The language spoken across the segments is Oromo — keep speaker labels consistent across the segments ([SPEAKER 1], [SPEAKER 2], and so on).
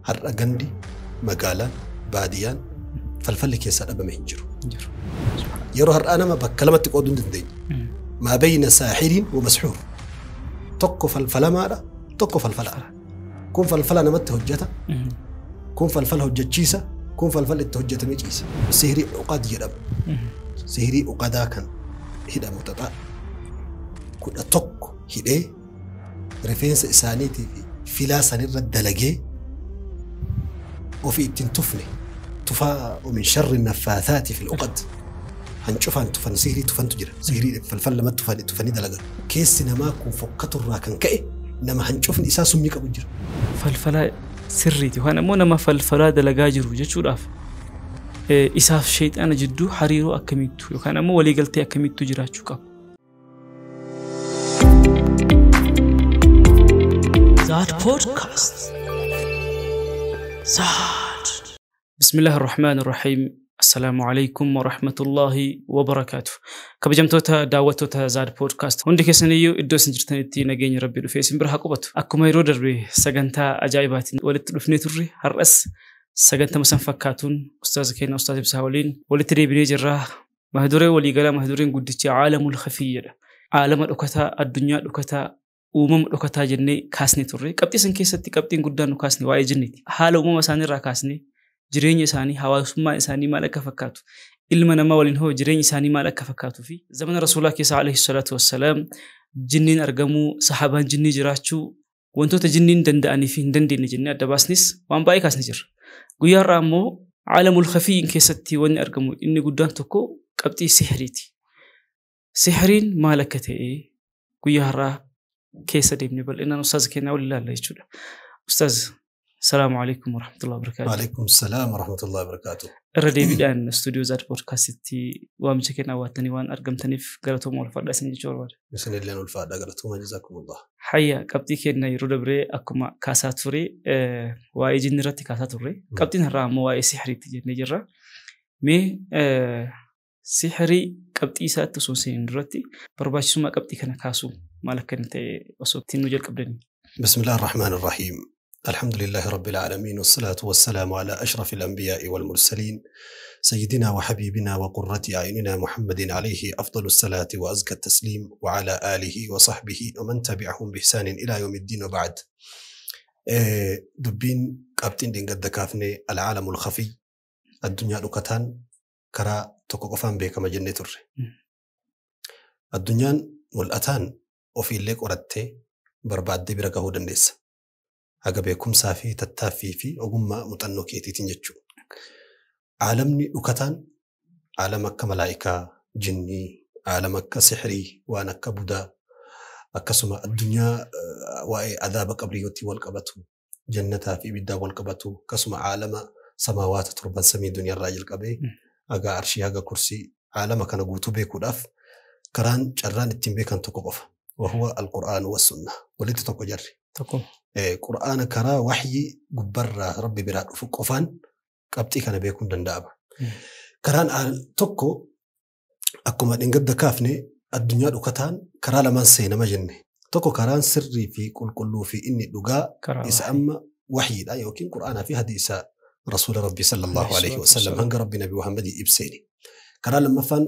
[SPEAKER 1] Har'a gandi, magaalaan, baadiyyaan falfalli keessaa dhabame hin jiru. Yeroo har'aa nama bakka lamatti qooduu hin dandeenye. Maa bayna saaxiriin wa masxuur. Tokko falfalamaadha, tokko falfalaadha. Kun falfala namatti hojjeta, kun falfala hojjechiisa, kun falfala itti hojjetamee ciisa. Sihirii uqad jedhama. Sihirii uqadaa kan hidhamu xaxaa 11 hidhee rifeensa isaaniitii fi filaa sanirra dalagee ofii ittiin tufne tufaa min sharri naffaathaati fil uqad. Hancufaan tufan sihirii tufantu jira. Sihirii falfala lamatti tufanii dalagan. Keessi namaa kun fokkaturraa kan ka'e nama hancufni isaa summii qabu jira.
[SPEAKER 2] Falfala sirriiti yookaan ammoo nama falfalaa dalagaa jiru jechuudhaaf isaaf sheexana jidduu hariiroo akkamiittu yookaan ammoo waliigaltee akkamiittu jiraachuu qaba.
[SPEAKER 3] Zaad Podcast. Zaad.
[SPEAKER 2] Bismillaahi Rahmaani Rahiim. Assalaamu alaikum wa rahmatullahi wa barakaatuh. Kabajamtoota daawwattoota Zaad Podcast hundi keessaniyyuu iddoo isin jirtanitti nageenya Rabbii dhufee isin bira haa qubatu. Akkuma yeroo darbe sagantaa ajaa'ibaatiin walitti dhufnee turre har'as sagantama san fakkaatuun ustaaza keenya Ustaaz Ibsaa waliin walitti deebinee jirra. Mata duree waliigalaa mata dureen guddichi caalamul khafiyyaadha. Caalama dhokataa, addunyaa dhokataa, uumama dhokataa jennee kaasnee turre. Qabxii san keessatti qabxiin guddaan nu kaasne waa'ee jinniiti. Haala uumama isaaniirraa kaasnee jireenya isaanii, hawaasummaa isaanii maal akka fakkaatu, ilma namaa waliin hoo jireenya isaanii maal akka fakkaatuu fi zamana rasuulaa keessa alayhi salaatu wassalaam jinniin argamuu, sahaabaan jinnii jiraachuu, wantoota jinniin danda'anii fi hin dandeenye jennee adda baasnis waan baay'ee kaasne jirra. Guyyaa har'aa immoo caalamul khafiyyiin keessatti wanni argamu inni guddaan tokko qabxii sihiriiti. Sihiriin maal akka ta'e guyyaa har'aa keessa deemnee bal'inaan ustaaza keenyaa waliin ilaalla jechuudha. Ustaaz, Salaamu alaikum warahmatullahi wabarakatuh.
[SPEAKER 1] Waalaikum salaam warahmatullahi wabarakatuh.
[SPEAKER 2] Irra deebiidhaan istuudiyoo Zaad Podcastitti waamicha kennaa waattanii waan argamtaniif galatooma ulfaadhaa isin jechuu barbaada.
[SPEAKER 1] Isinilleen ulfaadhaa galatooma jazaakumullah.
[SPEAKER 2] Hayya qabxii keenya yeroo dabree akkuma kaasaa ture waa'ee jinni irratti kaasaa turre qabxiin har'aa ammoo waa'ee sihiriitti jennee jirra. Mee sihirii qabxii isaatti osoo hin duratti barbaachisummaa qabxii kana kaasuu maal akka inni ta'e osoo ittiin nu jalqabdanii.
[SPEAKER 1] Bismillaahi Rahmaani Rahiim. الحمد لله رب العالمين والصلاة والسلام على أشرف الأنبياء والمرسلين سيدنا وحبيبنا وقرة أعيننا محمد عليه أفضل الصلاة وأزكى التسليم وعلى آله وصحبه ومن تبعهم بإحسان إلى يوم الدين وبعد. دبين قبتين دين قد كافني العالم الخفي الدنيا لقتان كرا تقفان بك ما جنة الدنيا والأتان وفي الليك أردت برباد دي بركه دندس haga beekumsaa fi tattaaffii fi ogummaa muuxannoo keetiitiin jechuudha. Caalamni dhokataan caalama akka malaa'ikaa, jinnii, caalama akka sihirii, waan akka budaa, akkasuma addunyaa waa'ee adaaba qabriyyootti wal qabatu, jannataa fi ibiddaa wal qabatu, akkasuma caalama samaawaata torban samii duniyaarraa jalqabee haga arshii haga kursii caalama kana guutuu beekuudhaaf karaan carraan ittiin beekan tokko qofa. Wahuwa al-Qur'aan wa sunnah. Walitti tokko jarri.
[SPEAKER 2] Tokko.
[SPEAKER 1] Qur'aana karaa waxyii gubbarraa rabbi biraa dhufu qofaan qabxii kana beekuun danda'ama. Karaan tokko akkuma dhingadda kaafne addunyaa dhokataan karaa lamaan seenama jenne. Tokko karaan sirrii fi qulqulluu fi inni dhugaa isa amma waxyiidha yookiin Qur'aanaa fi hadiisa rasuula rabbii sallallahu alaihi wasallam hanga rabbi nabi Muhammadii ibseeni. Karaa lammaffaan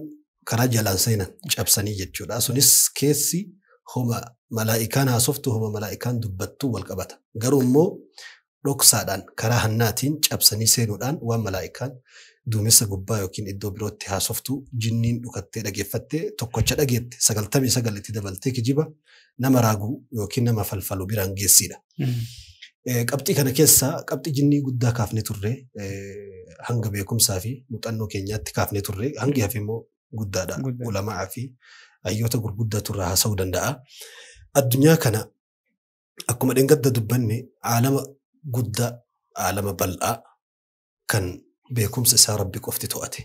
[SPEAKER 1] karaa jalaan seenan cabsanii jechuudha. Sunis keessi homa malaa'ikaan haasoftu homa malaa'ikaan dubbattu wal qabata. Garuu immoo dhoksaadhaan karaa hannaatiin cabsanii seenuudhaan waan malaa'ikaan duumessa gubbaa yookiin iddoo birootti haasoftu jinniin dhukattee dhageeffattee tokkocha dhageette 99 itti dabaltee kijiba nama raaguu yookiin nama falfalu biraan geessidha. Qabxii kana keessaa qabxii jinnii guddaa kaafnee turre hanga beekumsaa fi muuxannoo keenyaatti kaafnee turre hangi hafe immoo guddaadha. Ulamaa fi hayyoota gurguddaatu irraa haasa'uu danda'a. Addunyaa kana akkuma dhengadda dubbanne caalama guddaa, caalama bal'aa kan beekumsa isaa Rabbi qofti to'ate.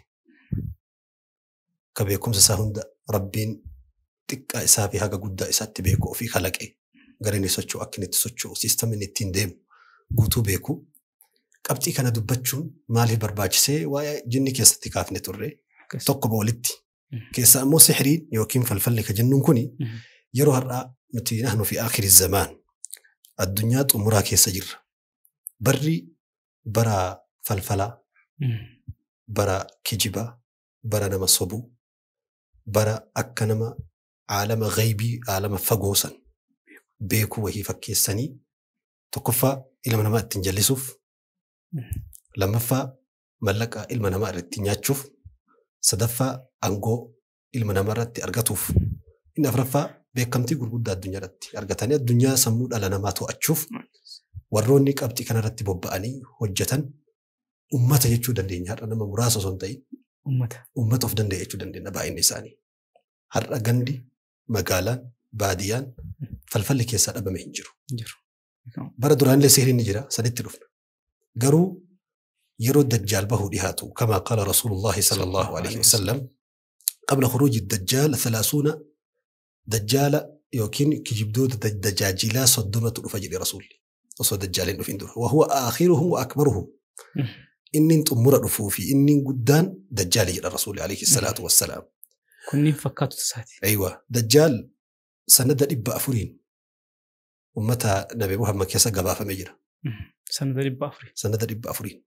[SPEAKER 1] Ka beekumsa isaa hunda Rabbiin xiqqaa isaa fi haga guddaa isaatti beeku ofii kalaqe gara inni socho'u akka inni itti socho'u siistamni inni ittiin deemu guutuu beeku. Qabxii kana dubbachuun maaliif barbaachisee waa'ee jinni keessatti kaafne turre tokko walitti. Keessaa immoo sihiriin yookiin falfalli ka jennuun kuni yeroo har'aa nuti nahnu fi aakhiri zamaan addunyaa xumuraa keessa jirra. Barri Bara falfalaa, bara kijibaa, bara nama sobuu, bara akka nama aalama ghaybii, aalama fagoo san beekuu wahii fakkeessanii tokkoffaa ilma namaa ittiin jallisuuf, lammaffaa mallaqa ilma namaa irratti nyaachuuf, sadaffaa aangoo ilma namaa irratti argatuuf, inni afuraffaa beekamtii gurguddaa addunyaa irratti argatanii addunyaa sammuu dhala namaa to'achuuf warroonni qabxii kanarratti bobba'anii hojjetan ummata jechuu dandeenya. Har'a nama muraasa osoo hin ta'in ummata of danda'e jechuu dandeenya baay'inni isaanii. Har'a gandi, magaalaan, baadiyyaan falfalli keessaa dhabame hin jiru. Bara duraanillee sihiriin ni jira, saditti dhufna. Garuu yeroo dajjaal bahuu dhihaatu kamaa qaala Rasuulullaahi sallallahu alaihi wasallam qabla khuruuji dajjaal 30 dajjaala yookiin kijibdoota dajaajilaa 30tu dhufa jedhe Rasuulli. Osoo dajjaaliin dhufin dura. Wahuwa aakhiruhum wa akbaruhum. Inni xumura dhufuu fi inni guddaan dajjaali jedha Rasuulli alayhi salaatu wassalaam.
[SPEAKER 2] Kunniin fakkaatu isaati.
[SPEAKER 1] Aywa. Dajjaal sanada 400 ummata Nabi Muhammad keessa gabaafamee jira.
[SPEAKER 2] Sanada 400.
[SPEAKER 1] Sanada 400.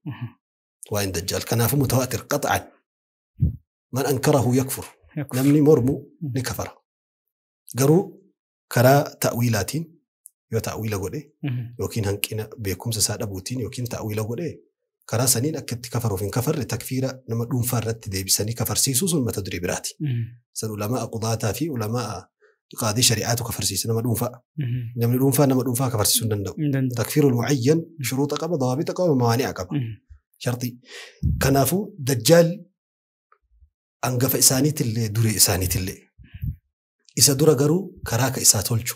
[SPEAKER 1] Waa'een dajjaal. Kanaafuu mutawaatir qax'an. Man ankarahu yakfur. Namni mormu ni kafara. Garuu karaa ta'wiilaatiin yoo ta'wiila godhe yookiin hanqina beekumsa isaa dhabuutiin yookiin ta'wiila godhe karaa saniin akka itti kafaruuf hin kafarre takfiira nama dhuunfaa irratti deebisanii kafarsiisuu sun mata duree biraati. San ulamaa qudaataa fi ulamaa qaadii shari'aatu kafarsiisa nama dhuunfaa. Namni dhuunfaa nama dhuunfaa kafarsiisuu hin danda'u. Takfiirul mu'ayyan shuruuxa qaba, dawaabita qaba, mawaani'a qaba. Sharxii. Kanaafuu dajjaal hangafa isaaniitillee duree isaaniitillee isa dura garuu karaa ka isaa tolchu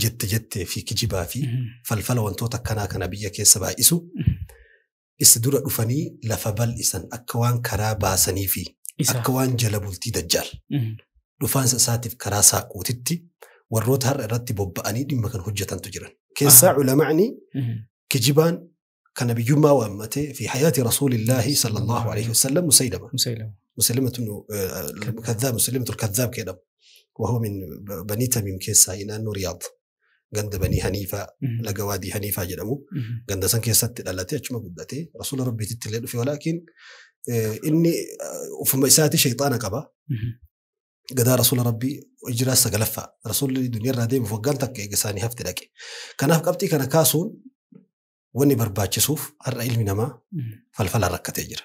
[SPEAKER 1] jette jettee fi kijibaa fi falfala wantoota akkanaa kana biyya keessa baay'isu isa dura dhufanii lafa bal'isan akka waan karaa baasanii fi akka waan jala bultii dajjaal dhufaansa isaatiif karaa saaquutitti warroota har'a irratti bobba'anii dhimma kan hojjetantu jiran. Keessaa ulamaani kijibaan kan nabiyyummaa waammatee fi hayaati rasuulillaahi sallallahu alaihi wasallam Musaylama. Musaylimatul kadhaab jedhamu. وهو من بني تميم كيسا إنانو رياض عند بني حنيفة لقوادي حنيفة جدمو عند سن كيسا تلالتي أجمع قدتي رسول ربي تتلل في ولكن إني وفما إساتي شيطان قبا قدا رسول ربي إجرا سقلفة رسول الدنيا الراديم فوقانتك إجساني هفت لك كان قبتي كان كاسون وني برباتش سوف هر علم نما فالفلا ركت يجرا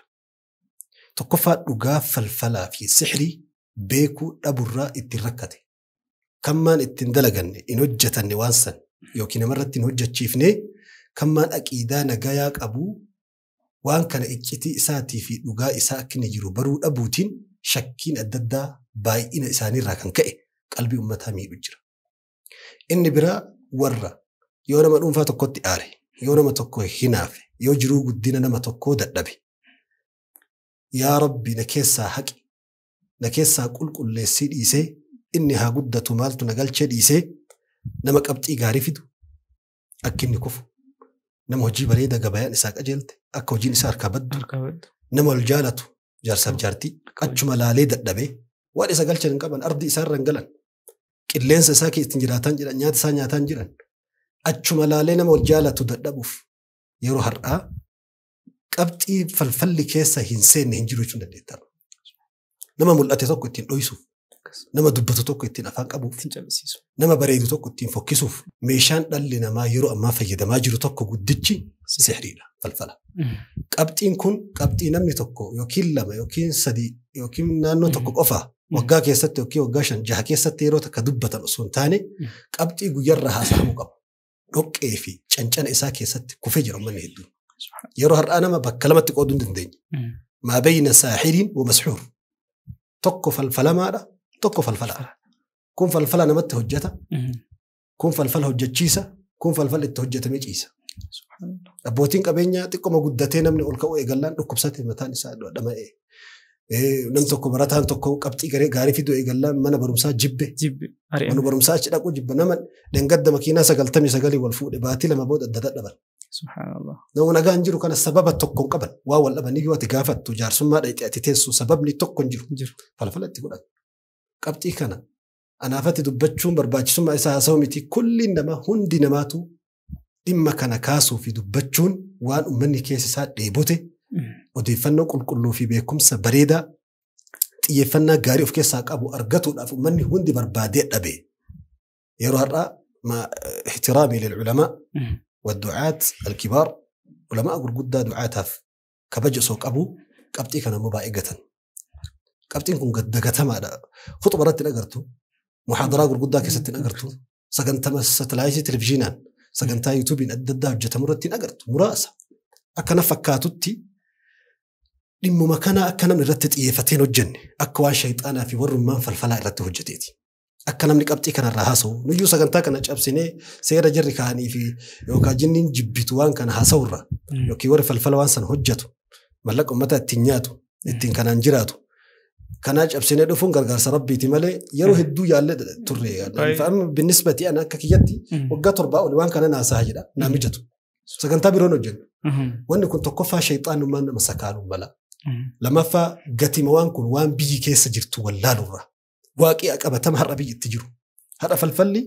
[SPEAKER 1] تقفى رقا فالفلا في سحري beekuu dhaburraa ittiin rakkate. Kammaan ittiin dalaganne, hin hojjetanne waan san yookiin namarratti hin hojjechiifne kammaan aqiidaa nagayaa qabu waan kana iccitii isaatii fi dhugaa isaa akka inni jiru baruu dhabuutiin shakkiin adda addaa baay'ina isaaniirraa kan ka'e qalbii uummataa miidhu jira. Inni biraa warra yoo nama dhuunfaa tokkotti aare, yoo nama tokko hinaafe, yoo jiruu guddina nama tokkoo dadhabe. Yaa Rabbi na keessaa haqi. Na keessaa qulqulleessii dhiisee inni haa guddatu maaltu na galchee dhiisee nama qabxii gaarii fidu akka inni kufu nama hojii bareeda gabayaan isaa qajeelte akka hojiin isaa harkaa baddu nama ol jaalatu jaarsaaf jaartii achuma laalee dadhabee waan isa galchan hin qaban ardi isaarra hin galan qilleensa isaa keessa ittiin jiraataan jiran nyaata isaa nyaataan jiran achuma laalee nama ol jaalatu dadhabuuf yeroo har'aa qabxii falfalli keessa hin seenne hin jiru jechuun dandeetta. Nama mul'ate tokko ittiin dhoysuuf, nama dubbatu tokko ittiin afaan qabuuf, nama bareedu tokko ittiin fokkisuuf meeshaan dhalli namaa yeroo ammaa fayyadamaa jiru tokko guddichi sihiriidha, falfala. Qabxiin kun qabxii namni tokko yookiin lama yookiin sadii yookiin naannoo tokko qofa waggaa keessatti yookiin waggaa 5-6 keessatti yeroo takka dubbatan osoo hin taane qabxii guyyaarraa haasa'amuu qabu. Dhoqqee fi cancana isaa keessatti kufee jira uummanni hedduun. Yeroo har'aa nama bakka lamatti qooduu hin dandeenye. Maa bayna saahiriin wa masxuur. Tokko falfalamaadha, tokko falfalaadha. Kun falfala namatti hojjeta, kun falfala hojjechiisa, kun falfala itti hojjetamee ciisa. Abbootiin qabeenyaa xiqqooma guddatee namni ol ka'uu eegallaan dhukkubsate mataan isaa dhama'ee. Namni tokko barataan tokko qabxii gaarii fiduu eegallaan mana barumsaa jibbe. Mana barumsaa achi dhaquu jibbe nama dhangadda makiinaa 99 wal fuudhe baatii 2 booda adda dadhaban. Nama nagaan jiru kana sababa tokko hin qaban. Waa wal dhabanii yoo ati gaafattu jaarsummaa dhaqxee ati teessu sababni tokko hin jiru. Falfala itti godhan. Qabxii kana anaafatti dubbachuun barbaachisummaa isaa haasa'u miti kulli nama hundi namaatu dhimma kana kaasuu fi dubbachuun waan uummanni keessa isaa dheebote odeeffannoo qulqulluu fi beekumsa bareedaa xiyyeeffannaa gaarii of keessaa qabu argatuudhaaf uummanni hundi barbaadee dhabe. Yeroo har'aa ma ihtiraamii lilculamaa والدعاة الكبار علماء gurguddaa ducaataaf kabaja osoo qabu qabxii kana immoo baay'ee gatan. Qabxiin kun dagatamaadha. Khuxuba irratti hin agartu, muhaadaraa gurguddaa keessatti hin agartu, sagantaa satelaayitii televizyiinaan, sagantaa yuutuubiin adda addaa hojjetamu irratti hin agartu. Muraasa. Akkana fakkaatutti dhimmuma kana akka namni irratti xiyyeeffatee hin hojjenne akka waan shayxaanaa fi warrummaan falfalaa irratti hojjeteeti. Akka namni qabxii kanarraa haasa'u nuyyuu sagantaa kana cabsinee seera jarri kaanii fi yookaan jinniin jibbitu waan kana haasa'urra yookiin warri falfala waan sana hojjetu mallaqa uummata ittiin nyaatu ittiin kanaan jiraatu kanaa cabsinee dhufuun gargaarsa rabbiiti malee yeroo hedduu yaallee turre. Amma binisbati ana akka kiyyatti waggaa 7 ol waan kana naasa'a jedha naa mijatu. Sagantaa biroon hojjennu. Wanni kun tokkoffaa shayxaanummaan nama sakaaluu mala. Lammaffaa gatima waan kun waan biyyi keessa jirtu wallaalurra. Waaqii qabatama har'a biyyi itti jiru. Har'a falfalli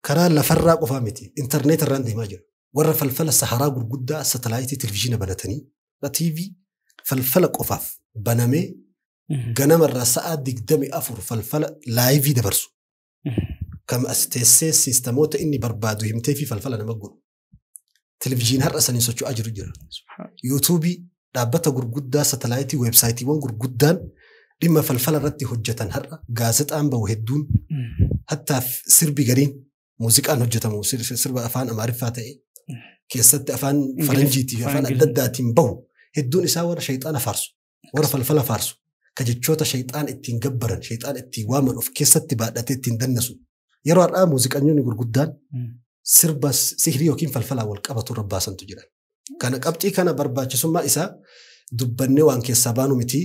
[SPEAKER 1] karaa lafarraa qofaa miti. Intarneet irraan deemaa jira. Warra falfala saharaa gurguddaa satelaayitii televizyiina banatanii TV falfala qofaaf banamee ganamarraa sa'a 24 falfala laayivii dabarsu. Kam as teessee siistamoota inni barbaadu himtee fi falfala nama godhu. Televizyiin har'a saniin socho'aa jiru jira. Yuutuubii dhaabbata gurguddaa satelaayitii weebsaayitiiwwan gurguddaan dhimma falfala irratti hojjetan har'a gaazexaan bahu hedduun hattaa sirbi gariin muuziqaan hojjetamu sirba afaan Amaariffaa ta'e keessatti afaan Faranjiitii fi afaan adda addaatiin bahu hedduun isaa warra shayxaana faarsu warra falfala faarsu ka jechoota shayxaan ittiin gabbaran shayxaan ittiin waaman of keessatti baadhatee ittiin dannasu. Yeroo har'aa muuziqanyoonni gurguddaan sirba sihirii yookiin falfalaa wal qabatu irra baasantu jira. Kana qabxii kana barbaachisummaa isaa dubbannee waan keessaa baanu miti.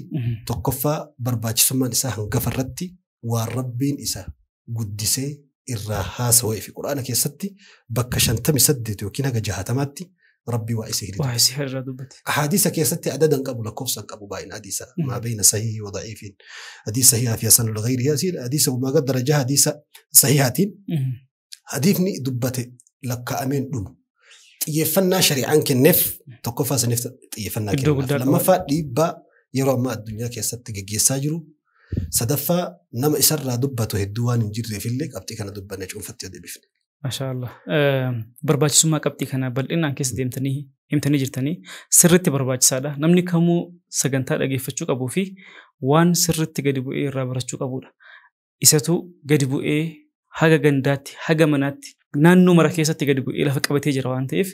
[SPEAKER 1] Tokkoffaa barbaachisummaan isaa hangafa irratti waan rabbiin isa guddisee irraa haasawee fi quraana keessatti bakka 58 yookiin haga 60tti rabbii waa isa hiriira.
[SPEAKER 2] Waa isa irraa dubbate.
[SPEAKER 1] Hadiisa keessatti adadan qabu lakkoofsa qabu baay'ina hadiisa maa bayna sahihi wa da'iifiin hadiisa sahihaa fi hasan al-ghayri hadiisa wamaa daraja hadiisa sahihaatiin hadiifni dubbate lakkaa'ameen dhumu. Xiyyeeffannaa shari'aan kenneef tokkoffaa saniif xiyyeeffannaa kenneef. Lammaffaa dhiibbaa yeroo ammaa addunyaa keessatti geggeessaa jiru. Sadaffaa nama isarraa dubbatu hedduu waan hin jirreef illee qabxii kana dubbanne cuunfattee deebifne.
[SPEAKER 2] Maashaallah. Barbaachisummaa qabxii kana bal'inaan keessa deemtanii himtanii jirtanii sirriitti barbaachisaadha. Namni kamuu sagantaa dhageeffachuu qabuu fi waan sirriitti gadi bu'ee irraa barachuu qabudha. Isatu gadi bu'ee haga gandaatti haga manaatti naannoo mara keessatti gadi bu'ee lafa qabatee jira waan ta'eef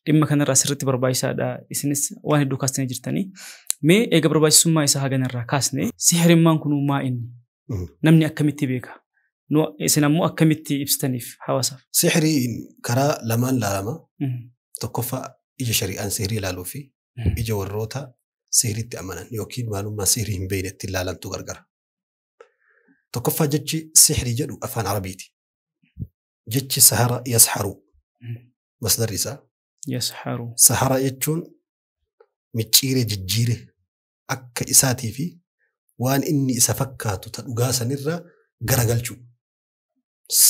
[SPEAKER 2] dhimma kanarraa sirriitti barbaachisaadha. Isinis waan hedduu kaastanii jirtanii. Mee eega barbaachisummaa isaa haganarraa kaasne sihirimmaan kun maa inni? Namni akkamitti beeka? Isin ammoo akkamitti ibsitaniif hawaasaaf?
[SPEAKER 1] Sihiriin karaa lamaan laalama. Tokkoffaa ija shari'aan sihirii ilaaluu fi ija warroota sihiritti amanan yookiin maalummaa sihirii hin beekne ittiin ilaalantu gargara. Tokkoffaa jechi sihirii jedhu afaan Arabiiti. Jechi sahara yasharu masdarri isaa.
[SPEAKER 2] Yasharu.
[SPEAKER 1] Sahara jechuun micciiree jijjiire akka isaatii fi waan inni isa fakkaatu ta dhugaa sanirraa garagalchuu.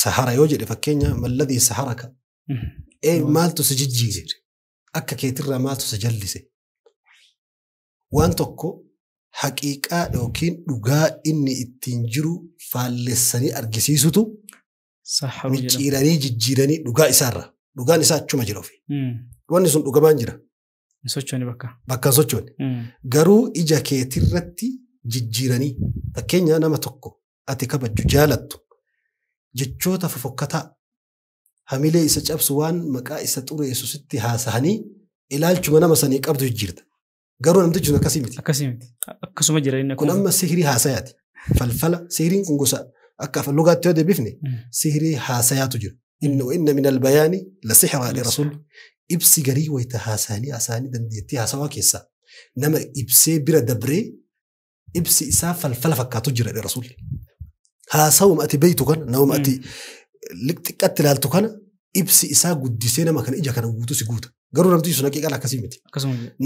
[SPEAKER 1] Sahara yoo jedhe fakkeenya malladii saharaka. Maaltu si jijjiire? Akka keetirraa maaltu si jallise? Waan tokko haqiiqaa yookiin dhugaa inni ittiin jiru faallessanii argisiisutu micciiranii jijjiiranii dhugaa isaarra. Dhugaan isaa achuma jira ofi. Wanni sun dhugamaan jira.
[SPEAKER 2] Hin sochoone bakka.
[SPEAKER 1] Bakka hin sochoone. Garuu ija keetirratti jijjiiranii fakkeenya nama tokko ati kabajju jaalattu jechoota fofokkataa hamilee isa cabsu waan maqaa isa xureessu sitti haasa'anii ilaalchuma nama sanii qabdu jijjiirta. Garuu namtichi sun akkasii miti.
[SPEAKER 2] Akkasii miti. Akkasuma jira inni.
[SPEAKER 1] Kun amma sihirii haasayaati. Falfala sihiriin kun gosa akka afaan lugaatti yoo deebifne sihirii haasayaatu jira. Inna min albayaani la sihraa li rasul. Ibsi garii wayita haasa'anii haasa'anii dandeettii haasawaa keessaa nama ibsee bira dabree ibsi isaa falfala fakkaatu jira li rasul. Haasawuma ati beeytu kana namuma ati xiqqaatti ilaaltu kana ibsi isaa guddisee nama kana ija kana guutuu si guuta. Garuu namtichi sun haqiiqaan akkasii miti.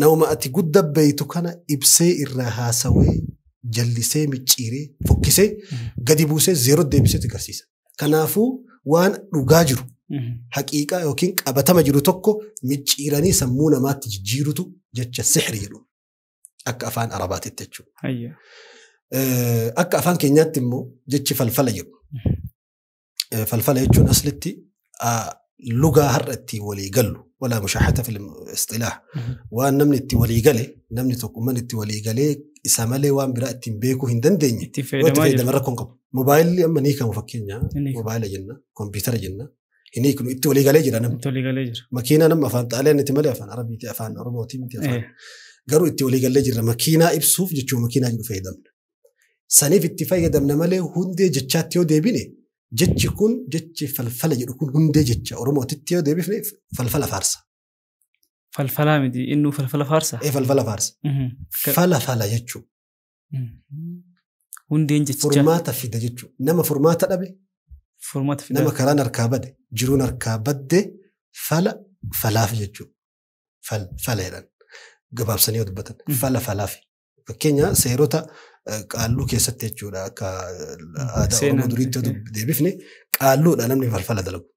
[SPEAKER 1] Namuma ati gudda beeytu kana ibsee irraa haasawee jallisee micciiree fokkisee gadi buusee zeeroo deebisee agarsiisa. Kanaafuu waan dhugaa jiru Haqiiqaa yookiin qabatama jiru tokko micciiranii sammuu namaatti jijjiirutu jecha sihrii jedhu. Akka afaan Arabaatitti jechuudha. Akka afaan keenyaatti immoo jechi falfala jedhu. Falfala jechuun aslitti lugaa har'a ittiin walii gallu. Walaa mushaahata fil istilaah. Waan namni itti walii gale, namni tokko manni itti walii galee isa malee waan biraa ittiin beekuu hin dandeenye.
[SPEAKER 2] Itti fayyadamaa
[SPEAKER 1] jiru. Rakkoo hin qabu. Mobaayilli amma ni hiikamu fakkeenya. Mobaayila jenna, kompiitara jenna. Hin hiiknu itti walii galee jira namni.
[SPEAKER 2] Itti walii galee jira.
[SPEAKER 1] Makiinaa nama afaan Xaaliyaanitti malee afaan Arabiiti, afaan Oromooti miti afaan. Garuu itti walii galee jira. Makiinaa ibsuuf jechuun makiinaa jedhu fayyadamna. Saniif itti fayyadamna malee hundee jechaatti yoo deebine jechi kun jechi falfala jedhu kun hundee jecha Oromootitti yoo deebifne falfala faarsa.
[SPEAKER 2] Falfalaa miti innuu falfala faarsa?
[SPEAKER 1] Falfala faarsa. Fala fala jechuun.
[SPEAKER 2] Hundeen jechichaa.
[SPEAKER 1] Furmaata fida jechuudha. Nama furmaata dhabe.
[SPEAKER 2] Furmaata fida.
[SPEAKER 1] Nama karaan harkaa bade jiruun harkaa badde fala falaaf jechuudha. Fala jedhan gabaabsanii yoo dubbatan fala falaaf. Fakkeenya seerota qaalluu keessatti jechuudha akka aadaa Oromoo duriitti yoo deebifne qaalluudha namni falfala dalagu.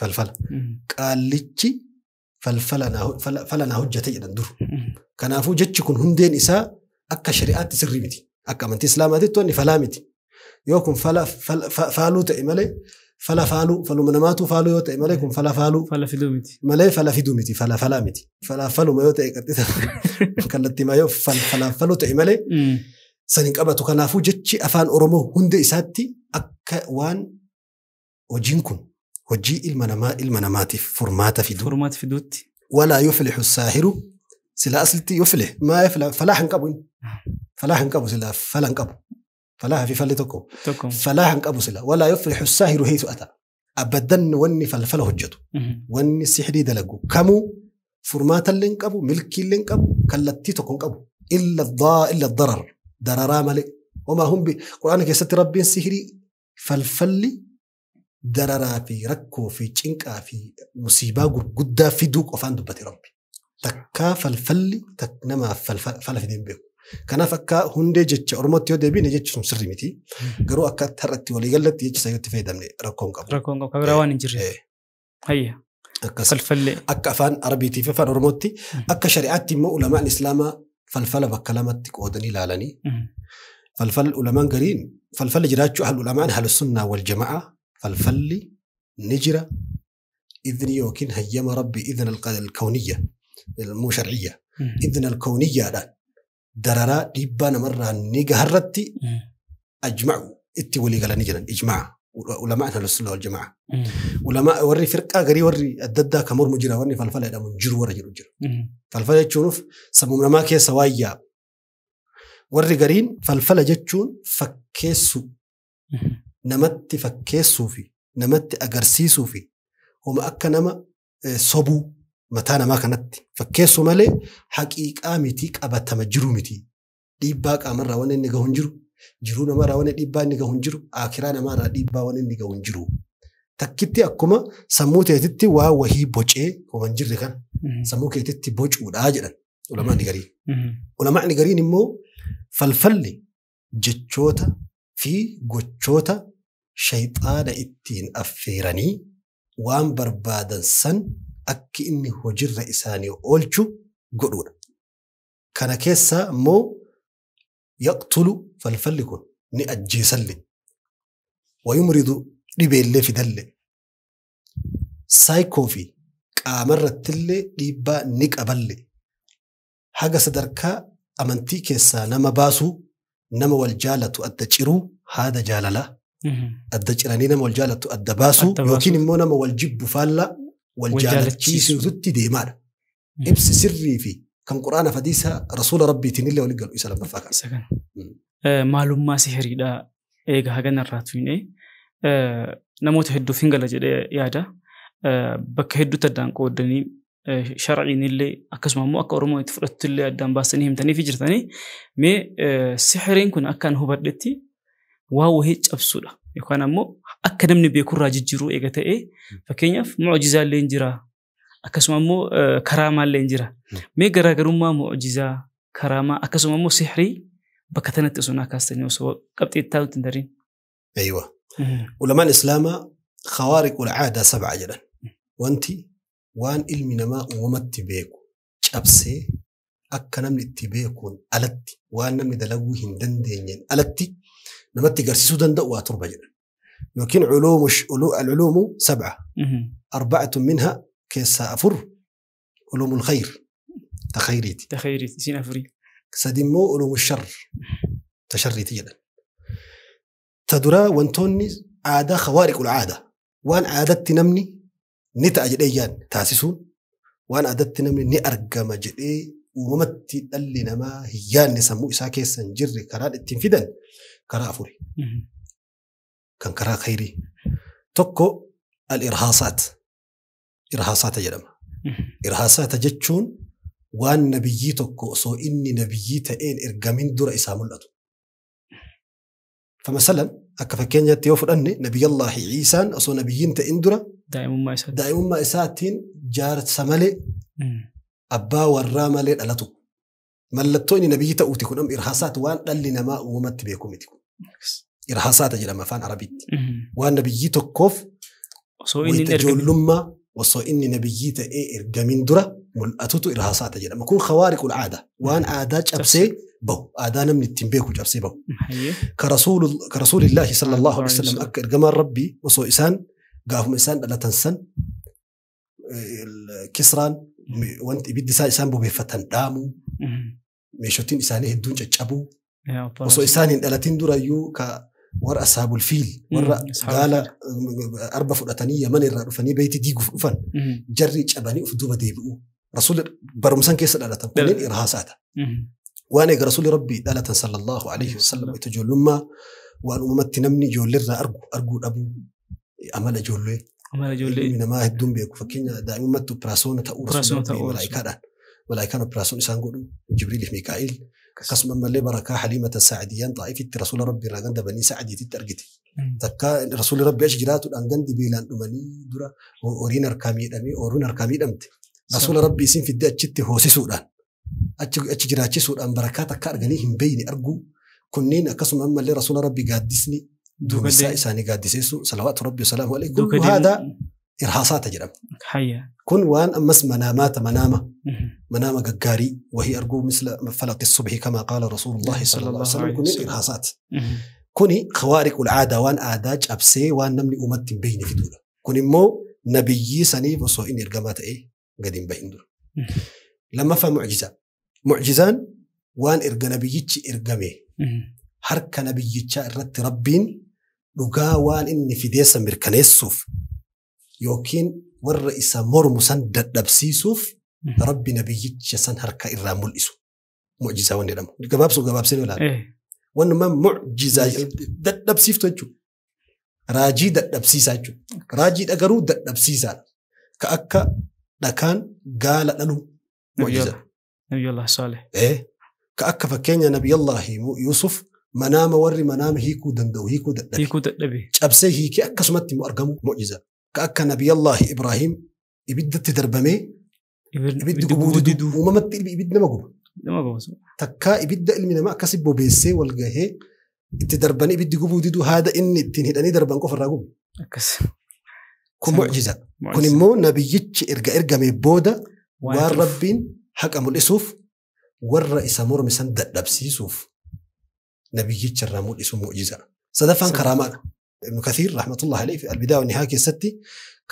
[SPEAKER 1] Falfala. Qaallichi falfala naa hojjete jedhan dur. Kanaafuu jechi kun hundeen isaa akka shari'aatti sirrii miti. Akka amantii Islaamaatitti wanni falaa miti. Yoo kun faaluu ta'e malee fala faaluu faluma namaatu faaluu yoo ta'e malee kun fala faaluu.
[SPEAKER 2] Fala fiduu miti.
[SPEAKER 1] Malee fala fiduu miti fala falaa miti. Fala faluma yoo ta'e qaxxisa kallattimaa yoo fala faluu ta'e malee san hin qabatu. Kanaafuu jechi afaan Oromoo hundee isaatti akka waan hojiin kun hojii ilma namaatiif furmaata fidu.
[SPEAKER 2] Furmaata fiduutti.
[SPEAKER 1] Walaa yuflihu saahiru sila aslitti yuflih maa yuflih falaa hin qabu inni. Falaa hin qabu sila fala hin qabu. Falaa fi falli tokko. Falaa hin qabu sila. Walaa yuflihu saahiru haythu ata. Abadan wanni falfala hojjetu. Wanni sihrii dalagu kamuu furmaata illee hin qabu, milkii illee hin qabu, kallattii tokko hin qabu. Illa darar. Dararaa malee. Wamaa hum bi Qur'aana keessatti Rabbiin sihrii falfalli dararaa fi rakkoo fi cinqaa fi musiibaa gurguddaa fiduu qofaan dubbate Rabbi. Takkaa falfalli namaaf fala fidee hin beeku. Kanaaf akka hundee jecha Oromootti yoo deebine jechi sun sirrii miti. Garuu akka har'atti walii galatti jecha isa yoo itti fayyadamne rakkoo hin qabu.
[SPEAKER 2] Rakkoo hin qabu. Kabiraa waan hin jirre. Hayya. Falfallee.
[SPEAKER 1] Akka afaan Arabiitii fi afaan Oromootti akka shari'aatti immoo ulamaan Islaamaa falfala bakka lamatti qoodanii ilaalanii. Falfal ulamaan gariin falfalli jiraachuu ahlu ulamaan ahlu sunnaa wal jama'aa falfalli ni jira. Idni yookiin hayyama Rabbi idna al-kawniyya muu shar'iyya. Idna al-kawniyyaadhaan dararaa dhiibbaa namarraa ni gaharratti ajma'u itti walii galanii jiran ijma'a ulamaan ahlu sunnaa wal jama'aa. Ulamaa warri firqaa garii warri adda addaa kan mormu jira warri falfala jedhamu jiru warra jedhu jira. Falfala jechuun sammuu namaa keessa waan yaa'u. Warri gariin falfala jechuun fakkeessuu namatti fakkeessuu fi namatti agarsiisuu fi homa akka nama sobuu mataa namaa kanatti fakkeessuu malee haqiiqaa miti qabatama jiru miti. Dhiibbaa qaamarraa waan inni gahu hin jiru. Jiruu namarraa waan dhiibbaa inni gahu hin jiru. Akiraa namarraa dhiibbaa waan inni gahu hin jiru. Takkitti akkuma sammuu keetitti waa wahii bocee homa hin jirre kana sammuu keetitti bocuudhaa jedhan ulamaan gariin. Ulamaan gariin immoo falfalli jechoota fi gochoota shayxaana ittiin affeeranii waan barbaadan san akki inni hojirra isaanii oolchu godhuudha. Kana keessaa immoo yaqtulu falfalli kun ni ajjeesalle. Wayumridu dhibeellee fidalle. Saayikoo fi qaamarrattillee dhiibbaa ni qaballe. Haga sadarkaa amantii keessaa nama baasuu, nama wal jaalatu adda ciruu, haada jaalalaa. Adda ciranii nama wal jaalatu adda baasuu yookiin immoo nama wal jibbu faallaa wal jaalachiisuutti deemaadha. Ibsi sirrii fi kan Qur'aana hadiisa Rasuula Rabbiitiin illee walii galu isa lammaffaa kana.
[SPEAKER 2] Isa kana. Maalummaa sihiriidha eega haganarraa tuyne namoota hedduuf hin gala jedhee yaada. Bakka hedduutti addaan qoodanii sharciin illee akkasuma immoo akka Oromoo itti fudhattu illee addaan baasanii himtanii fi jirtanii mee sihiriin kun akkaan hubadhetti waa wahii cabsuudha yookaan ammoo akka namni beekurraa jijjiiruu eega ta'ee fakkeenyaaf mucjizaa illee hin jira akkasuma immoo karaamaa illee hin jira. Mee garaagarummaa mucjizaa karaamaa akkasuma immoo sihirii bakka tanatti osoo naa kaastanii osoo qabxii itti hin tarin.
[SPEAKER 1] Aywa. Ulamaan Islaamaa Khawaariqul aadaa 7 jedhan. Wanti waan ilmi namaa uumamatti beeku cabsee akka namni itti beekuun alatti waan namni dalaguu hin dandeenyeen alatti namatti garsiisuu danda'u waa 7 jedhan. Yookiin alculuumu 7. 4 minha keessaa 4 culuumul khayr ta khayriiti.
[SPEAKER 2] Ta khayriiti isiin 4.
[SPEAKER 1] 3 immoo culuumul sharr ta sharriiti jedhan. Ta duraa wantoonni aadaa khawaariqul aadaa waan aadatti namni ni ta'a jedhee yaadne taasisuun waan aadatti namni ni argama jedhee uumamatti dhalli namaa hin yaadne sammuu isaa keessa hin jirre karaan ittiin fidan karaa 4. Kan karaa khayrii. Tokko al-irhaasaat. Irhaasaata jedhama. Irhaasaata jechuun waan nabiyyii tokko osoo inni nabiyyii ta'een ergamin dura isaa mul'atu. Famasalan akka fakkeenyaatti yoo fudhanne Nabiyyallaahi Iisaan osoo nabiyyiin ta'in dura daa'imummaa isaatiin jaarsa malee abbaa warraa malee dhalatu. Mallattoo inni nabiyyi ta'uuti kun amma irhaasaat waan dhalli namaa uumamatti beeku miti. Irhaasaata jedhama afaan Arabiitti. Waan nabiyyii tokkoof ijoollummaa osoo inni nabiyyii ta'ee ergamin dura mul'atutu irhaasaata jedhama. Kun khawaariqul aadaa. Waan aadaa cabsee bahu. Aadaa namni ittiin beeku cabsee bahu. Ka rasuulillaahi sallallahu alaihi wasallam akka ergamaan rabbii osoo isaan gaafuma isaan dhalatan san Kisraan wanti ibiddi isaa isaan bobeeffatan dhaamuu meeshootiin isaanii hedduun caccabuu osoo isaan hin dhalatin durayyuu ka warra ashaabul fiil warra gaala arba fudhatanii Yaman irraa dhufanii beeyti diiguuf dhufan jarri cabanii of duuba deebi'uu rasuulli barumsan keessa dhalatan kunneen irhaasaata. Waan eega rasuulli rabbii dhalatan sallallahu alaihi wasallam itti ijoollummaa waan uumamatti namni ijoolleerraa argu arguu dhabuu amala ijoollee. Ilmi namaa hedduun beeku fakkeenya daa'imummaatti operaasyoona ta'uu malaayikaadhaan malaayikaan operaasyoon isaan godhu Jibriil fi Mikaa'il akkasuma ammallee barakaa Haliimata Saacdiyyaan Xaa'ifitti rasuula rabbii irraa ganda banii Saacdiitti argite. Takka rasuulli rabbii achi jiraatuudhaan gandi beelaan dhumanii dura horiin harkaa miidhamee ooyiruun harkaa miidhamte. Rasuula rabbii isin fiddee achitti hoosisuudhaan achi jiraachisuudhaan barakaa takka arganii hin beeyne arguu kunneen akkasuma ammallee rasuula rabbii gaaddisni duumessaa isaanii gaaddiseessu salawaatu rabbi wasalaamu alayhi kullu haadaa irhaasaata jedhama. Kun waan ammas manaamaata manaama manaama gaggaarii wahii arguu misla falaqi subhi kama qaala rasuulullahi sallallahu alaihi wasallam kunneen irhaasaat. Kuni khawaariqul aadaa waan aadaa cabsee waan namni uumatti hin beeyne fiduudha. Kun immoo nabiyyii saniif osoo inni ergamaa ta'ee gadi hin bahin dura. Lammaffaa mucjizaa. Mucjizaan waan erga nabiyyichi ergame harka nabiyyichaa irratti rabbiin dhugaa waan inni fideessa mirkaneessuuf yookiin warra isa mormu san dadhabsiisuuf rabbi nabiyyicha san harka irraa mul'isu. Mucjizaa waan jedhamu. Gabaabsuu gabaabsee ilaala. Waanuma mucjizaa dadhabsiiftu jechuudha. Raajii dadhabsiisaa jechuudha. Raajiidha garuu dadhabsiisaadha. Ka akka dhakaan gaala dhaluu mucjizaa.
[SPEAKER 2] Nabiyyallah Saaleh.
[SPEAKER 1] Ka akka fakkeenya Nabiyyallaahi Yuusuf manaama warri manaama hiikuu danda'u hiikuu dadhabe. Cabsee hiikee akkasumatti immoo argamu mucjiza. Ka akka Nabiyyallaahi Ibraahim ibiddatti darbamee ibiddi gubuu diduu uumamatti ibiddi nama guba. Takkaa ibidda ilmi namaa akkasi bobeessee wal gahee itti darbanii ibiddi gubuu diduu haada inni ittiin hidhanii darban qofa irraa gubu. Kun mucjiza. Kun immoo nabiyyichi erga ergamee booda waan rabbiin haqa mul'isuuf warra isa morme san dadhabsiisuuf nabiyyicha irraa mul'isu mucjiza. Sadaffaan karaamaadha. Ibnu Kathiir rahmatullahi alayhi fi albidaa wa nihaa keessatti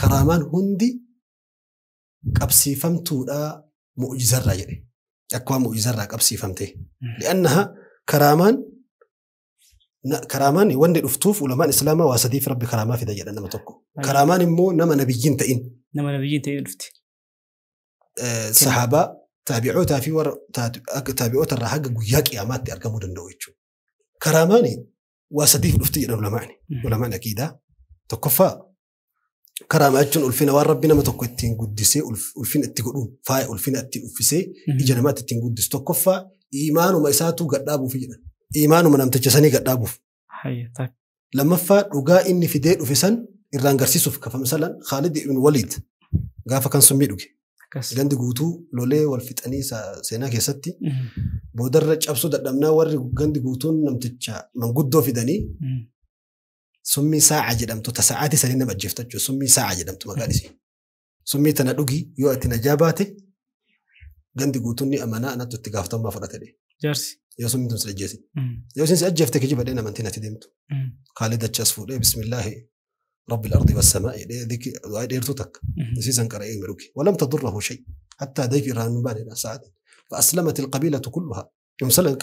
[SPEAKER 1] karaamaan hundi qabsiifamtuudha mucjizarraa jedhe. Akka waan mucjizarraa qabsiifamte. Li'annaha karaamaan wanni dhuftuuf ulamaan islaamaa waa sadiif rabbi karaamaa fida jedha nama tokko. Karaamaan immoo nama nabiyyiin ta'in.
[SPEAKER 2] Nama nabiyyiin ta'in dhufti.
[SPEAKER 1] Sahaabaa taabi'ootaa fi warra taabi'oota irraa haga guyyaa qiyaamaatti argamuu danda'u jechuudha. Karaamaan waa sadiif dhufti jedhan ulamaani. Ulamaan aqiidaa. Tokkoffaa karaamaa jechuun ulfina waan rabbi nama tokko ittiin guddisee ulfina itti godhuun faaya ulfina ittiin uffisee ija namaatti ittiin guddisu. Tokkoffaa iimaanuma isaatu gadhaabuuf jedhan. Iimaanuma namticha sanii gadhaabuuf. Lammaffaa dhugaa inni fidee dhufe san irraan garsiisuuf kafa misalan Khaalid ibn Waliid gaafa kan summii dhuge. Gandi guutuu lolee wal fixanii seenaa keessatti boodarra cabsuu dadhabnaa warri gandi guutuun namticha manguddoo fidanii Summii saa'a jedhamtu ta sa'aatii sanii nama ajjeeftu jechuudha. Summii saa'a jedhamtu maqaan isii. Summii tana dhugi yoo ati najaa baate gandi guutuun ni amanaa anattu itti gaafatamummaa fudhate dhe.
[SPEAKER 2] Jaarsi.
[SPEAKER 1] Yoo summiin tun si ajjeesi. Yoo isin si ajjeefte kijiba dheen amantiin ati deemtu. Khaalid achas fuudhee bismillaahi rabbil ardi wassamaa'i du'aa dheertuu takka. Isii san qara'ee dhuge. Walam tadurrahu shay. Hattaa dayfi irraa hin baanedha sa'aatiin. فأسلمت القبيلة كلها. مثلا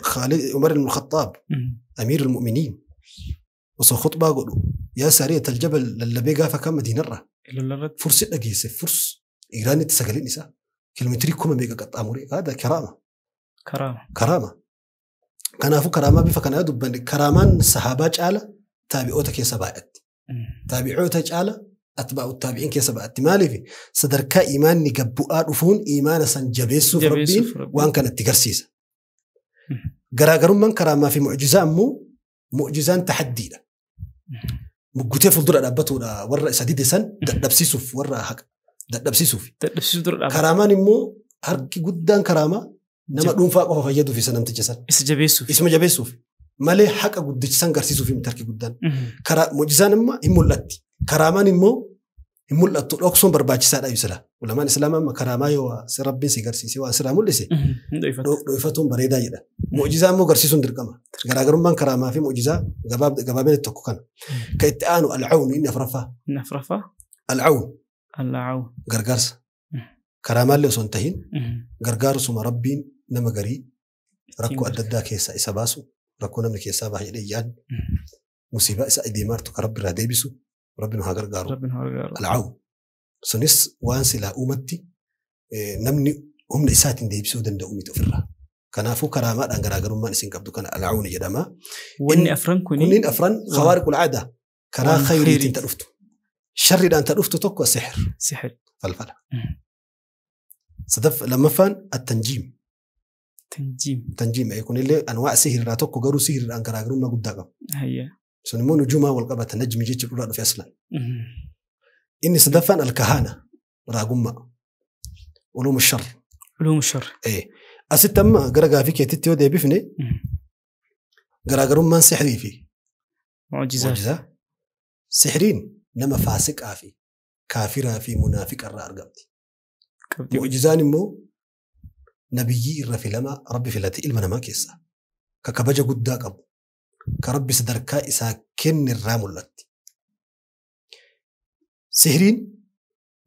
[SPEAKER 1] خالد عمر بن الخطاب أمير المؤمنين وصو خطبة قالوا يا سارية الجبل للبي قافة كم مدينة راه فرصة لقيسة فرص إيران تسجلين نساء كيلومتري كم ميجا قطع أموري هذا كرامة
[SPEAKER 2] كرامة
[SPEAKER 1] كرامة كان أفو كرامة بفكنا يدب كرامان الصحابة على تابعوتك يا سبعات تابعوتك على أتباع التابعين كيس بقى مالي في صدرك إيمان نجبوا أرفون إيمان سنجبسوا في ربين وأن كانت تجرسيسة جراجرون من كرامة في معجزة مو معجزان تحدي ده مجتف الدور أبته ورا سديد سن دبسيسو ورا حق دبسيسو كرامان مو هرك جدا كرامة نما دون فاق وهو يدو في سنة تجسد
[SPEAKER 2] اسم
[SPEAKER 1] اسم جبسو مالي حق جد سن جرسيسو في مترك جدا كرا معجزان ما إمولتي كرامان immoo hin mul'attu dhoksuun barbaachisaadha ibsila. Ulamaan Islaamaa amma karaamaa yoo rabbiin si garsiise waan sirraa mul'ise dho'ifatuun bareedaa jedha. Mu'jizaa immoo garsiisuun dirqama. Garaagarummaan karaamaa fi mu'jizaa gabaabina tokko kana. Ka itti aanu al'aawun inni afraffaa.
[SPEAKER 2] Inni afraffaa?
[SPEAKER 1] Al'aawun.
[SPEAKER 2] Al'aawun.
[SPEAKER 1] Gargaarsa. Karaamaallee osoo hin tahin gargaarsuma rabbiin nama garii rakkoo adda addaa keessaa isa baasu rakkoo namni keessaa baha jedhee yaadnu musiibaa isa deemaartu ka rabbi irraa deebisu. ربنا هاجر
[SPEAKER 2] ربنا هاجر
[SPEAKER 1] العون سنس وان سلا أمتي نمني هم نسات دي بسودن ده أمي تفرها كنافو كرامات أن جراجر ما نسين قبضو كان العون جدما
[SPEAKER 2] وإني أفرن كوني
[SPEAKER 1] كونين أفرن خوارق العادة كرا خيري أنت رفتو شر إذا أنت رفتو تقوى سحر
[SPEAKER 2] سحر
[SPEAKER 1] فلفلة صدف لما فان التنجيم
[SPEAKER 2] تنجيم
[SPEAKER 1] تنجيم يكون اللي أنواع سحر لا تقوى جرو سحر أن جراجر ما قد دقة
[SPEAKER 2] هي
[SPEAKER 1] سنمو نجوما والقبة نجم جيتش بلاد في أصلا. إني صدفان الكهانة راقمة علوم الشر
[SPEAKER 2] علوم الشر
[SPEAKER 1] إيه أستم قرقا في كيتي ودي بفني قرقرون من سحري فيه
[SPEAKER 2] معجزة
[SPEAKER 1] معجزة سحرين نما فاسق آفي كافرة في منافق الرأرقبتي معجزان مو نبيي الرفي لما ربي في التي إلما نما كيسا ككبجة قداك أبو كربي صدركا إسا كن الرامولات سهرين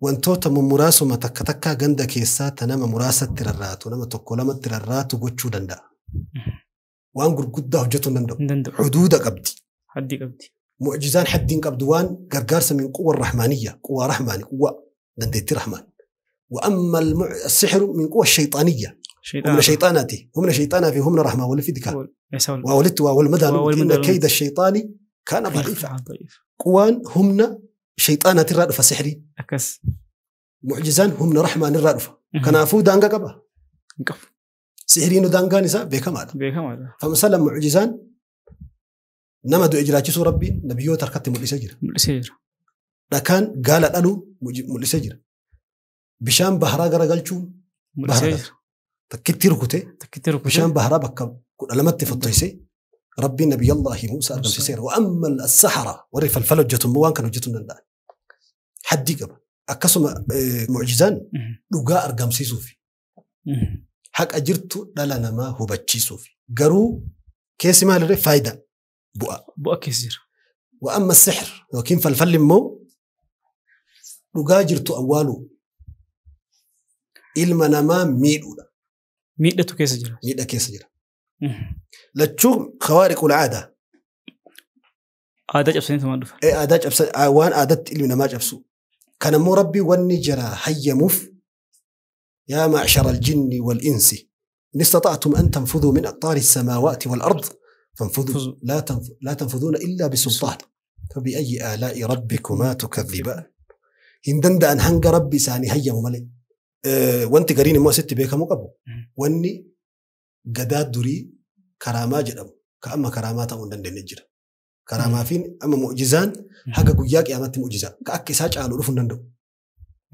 [SPEAKER 1] وانتوتا من مراسو ما تكتكا غندا كيسا تنام مراسة تراراتو نما تقولما تراراتو قوتشو دندا وانقر قدا هجتو دندا حدود قبدي
[SPEAKER 2] حدي قبدي
[SPEAKER 1] معجزان حدين قبدوان قرقارسة من قوة الرحمانية قوة رحماني قوة دندتي رحمن وأما السحر من قوة الشيطانية هم شيطاناتي هم شيطانا في هم رحمة ولا في ذكاء وولدت والمدى إن كيد الشيطان كان ضعيفا قوان همنا شيطانات الرادفة سحري
[SPEAKER 2] أكس
[SPEAKER 1] معجزان همنا رحمة الرادفة كنافو دانقا قبا سحرين دانقا نساء بكمال فمثلا معجزان نمدو إجراجسو ربي نبيو تركت ملسجر لكن قال ألو ملسجر بشام بهرا قرقلشو بهرا تكتي ركوتي بشان بهرا بك لما تفطيسي ربي نبي الله موسى أرقم سير وأما السحرة وري فلفلوا جتهم موان كانوا جتهم نندان حدي قبل أكسم معجزان لقاء أرقم سيسوفي حق أجرتو لا لا ما هو بتشيسوفي قرو كيس ما لري فايدة بؤ
[SPEAKER 2] كثير
[SPEAKER 1] وأما السحر لكن فلفل مو لقاء جرتو أولو إلما نما ميلولا
[SPEAKER 2] miidhatu keessa jira.
[SPEAKER 1] Miidha keessa jira. Lachuu khawaariqul aadaa.
[SPEAKER 2] Aadaa cabsanii tumaan dhufa.
[SPEAKER 1] Aadaa cabsan waan aadaatti ilmi namaa cabsu. Kan ammoo rabbi wanni jara hayyamuuf yaa ma'shara aljinni wal insi in istata'tum an tanfuduu min aqtaari samaawaati wal ard fanfuduu laa tanfuduuna illaa bisultaan fabi'ayyi aalaa'i rabbikumaa tukadhibaan. Hin danda'an hanga rabbi isaanii hayyamu malee. Wanti gariin immoo asitti beekamuu qabu wanni gadaa durii karaamaa jedhamu ka amma karaamaa ta'uu hin dandeenye jira. Karaamaa fi amma mu'jizaan haga guyyaa qiyaamatti mu'jizaa ka akka isaa caalu dhufuu hin danda'u.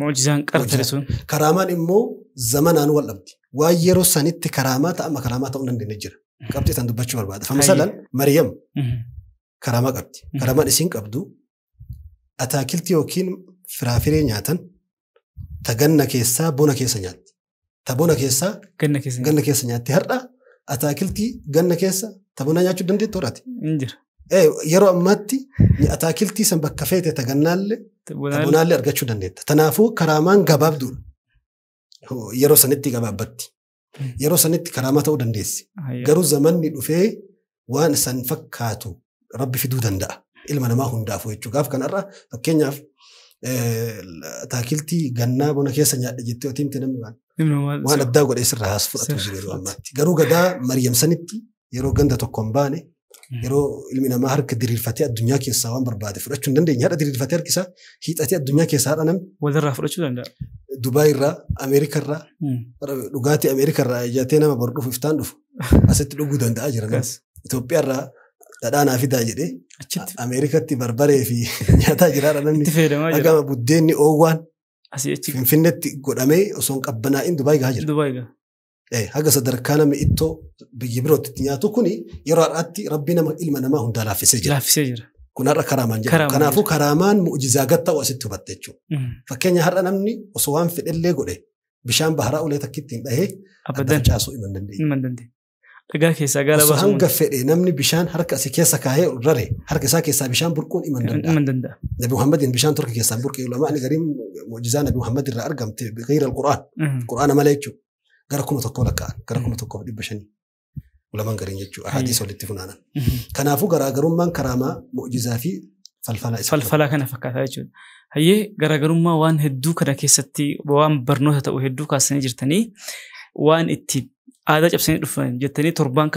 [SPEAKER 2] Mu'jizaan qartare sun.
[SPEAKER 1] Karaamaan immoo zamanaan wal dhabdi. Waan yeroo sanitti karaamaa ta'a amma karaamaa ta'uu hin dandeenye jira. Qabxii san dubbachuu barbaada. Famasalan Maryam Karaamaa qabdi. Karaamaan isiin qabdu ataakiltii yookiin firaafiree nyaatan ta ganna keessaa bona keessa nyaatti. Ta bona keessaa ganna keessa nyaatti. Har'a ataakiltii ganna keessa ta bona nyaachuu dandeettu horaati. Yeroo ammaatti ataakiltii san bakka feete ta gannaallee ta bonaallee argachuu dandeetta. Kanaafuu karaamaan gabaabduudha. Yeroo sanitti gabaabbatti. Yeroo sanitti karaamaa ta'uu dandeessi. Garuu zamanni dhufee waan san fakkaatu Rabbi fiduu danda'a. Ilma namaa hundaafuu jechuudha. Gaaf kanarra fakkeenyaaf ataakiltii gannaa bona keessa nyaadha jettee otoo himte namni waan addaa godhee sirraa haas fudhatu jiru yeroo ammaatti. Garuu gadaa Maryam sanitti yeroo ganda tokko hin baane yeroo ilmi namaa harka diriirfatee addunyaa keessaa waan barbaade fudhachuu hin dandeenye. Haadha diriirfatee harkisaa hiixatee addunyaa keessaa haadha namni.
[SPEAKER 2] Walirraa fudhachuu danda'a.
[SPEAKER 1] Dubaay irraa, Ameerika irraa, dhugaatii Ameerika irraa ijatee nama bor dhufu iftaan dhufu asitti dhuguu danda'a jira. Itoophiyaa irraa dhadhaa naa fidaa jedhee Ameerikatti barbaree fi nyaataa jiraadha namni. Hagama buddeenni oowwaan Finfinneetti godhamee osoo hin qabbanaa'in Dubaay gahaa jira. Haga sadarkaa namni ittoo biyya birootti itti nyaatu kuni yeroo har'aatti Rabbi nama ilma namaa hundaa laaffisee jira. Kun har'a karaamaan jedhama. Kanaafuu karaamaan mu'jizaa gad ta'u asitti hubatte jechuudha. Fakkeenya har'a namni osoo waan fedhellee godhe bishaan baharaa ulee takkitti hin dhahee adda facaasuu hima hin dandeenye.
[SPEAKER 2] Dhagaa keessaa gaala
[SPEAKER 1] baasuu. Hanga fedhe namni bishaan harka asii keessa kaahee rare harka isaa keessaa bishaan burquun hima hin danda'a. Nabi Muhammadin bishaan torka keessaa burqee ulamaan gariin mu'jizaa Nabi Muhammad irraa argamte gayra al-Qur'aan. Qur'aana malee jechuudha. Gara 1000 lakkaa'an gara 1500 ulamaan gariin jechuudha. Hadiisa walitti funaanan. Kanaafuu garaagarummaan karaamaa mu'jizaa fi falfalaa isa.
[SPEAKER 2] Falfalaa kana fakkaataa jechuudha. Hayyee garaagarummaa waan hedduu kana keessatti waan barnoota ta'u hedduu kaasanii jirtanii waan itti aadaa cabsanii dhufan jettanii torban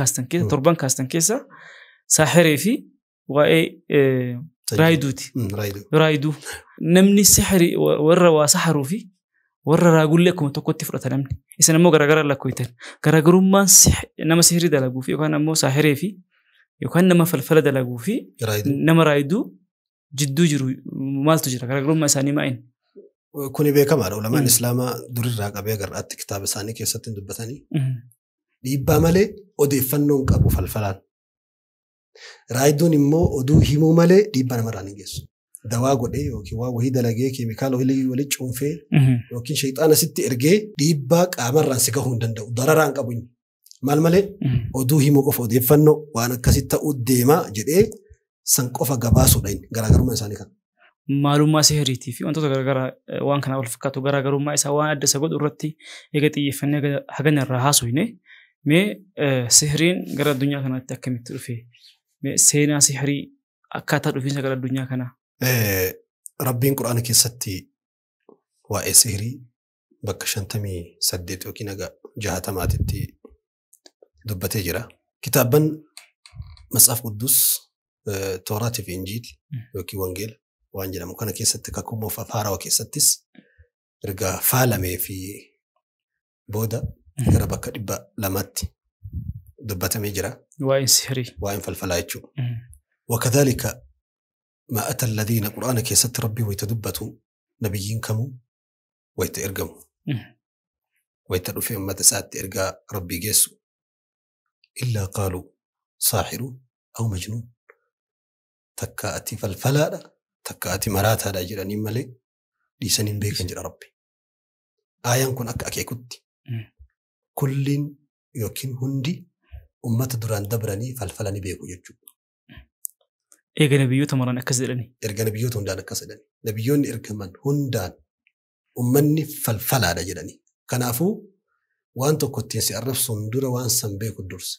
[SPEAKER 2] kaastan keessa saaxiree fi waa'ee raayiduuti. Raayiduu. Namni sixiri warra waa saxaruu fi warra raagullee akkuma tokkotti fudhata namni. Isin ammoo garaagaraa lakkooftan. Garaagarummaan nama sihirii dalaguu fi yookaan ammoo saaxiree fi yookaan nama falfala dalaguu fi nama raayiduu jidduu jiru maaltu jira? Garaagarummaa isaanii maa'in?
[SPEAKER 1] Kuni beekamaadha. Ulamaan Islaamaa durirraa qabee agarraatti kitaaba isaanii keessatti dubbatanii. Dhiibbaa malee odeeffannoon qabu falfalaan. Raayiduun immoo oduu himuu malee dhiibbaa namarraan hin geessu. Dawaa godhee yookiin waa wayii dalagee keemikaala walii cuunfee yookiin shayxaana sitti ergee dhiibbaa qaamarraan si gahuu hin danda'u. Dararaan qabu inni. Maal malee oduu himuu qofa odeeffannoo waan akkasii ta'uu deemaa jedhee san qofa gabaasuudha inni. Garaagarummaa isaanii kana.
[SPEAKER 2] Maalummaa sihiriitii fi wantoota garaagaraa waan kana wal fakkaatu garaagarummaa isaa waan adda isa godhu irratti eega xiyyeeffannee hagana irraa haasofne mee sihiriin gara addunyaa kanaatti akkamitti dhufe? Mee seenaa sihirii akkaataa dhufiinsa gara addunyaa kanaa?
[SPEAKER 1] Rabbiin Qur'aana keessatti waa'ee sihirii bakka 58 yookiin haga 60 dubbatee jira. Kitaabban Matsaaf Quddus Tooraatii fi Injiil yookiin Wangeela waan jedhamu kana keessatti kakuu moofaa haarawaa keessattis erga faalamee fi booda gara bakka 200 dubbatamee jira.
[SPEAKER 2] Waa'een sihirii.
[SPEAKER 1] Waa'een falfalaa jechuudha. Wakadhalika ما أتى الذين قرآن كيست ربي ويتدبتوا نبيين كمو ويتأرجموا ويتدو في أمة ساعة إرجاء ربي جيسو إلا قالوا ساحر أو مجنون تكأتي فالفلا تكأتي مرات هذا جراني ملي لسنين بيك جرى ربي آيان كن أك أكي كنت كل يوكين هندي أمة دران دبراني فالفلاني بيكو يجو.
[SPEAKER 2] Eega nabiyyoota maraan akkas jedhani.
[SPEAKER 1] Erga nabiyyoota hundaan akkas jedhani. Nabiyyoonni ergaman hundaan ummanni falfalaadha jedhani. Kanaafuu waan tokko ittiin si arrabsuun dura waan san beeku dursa.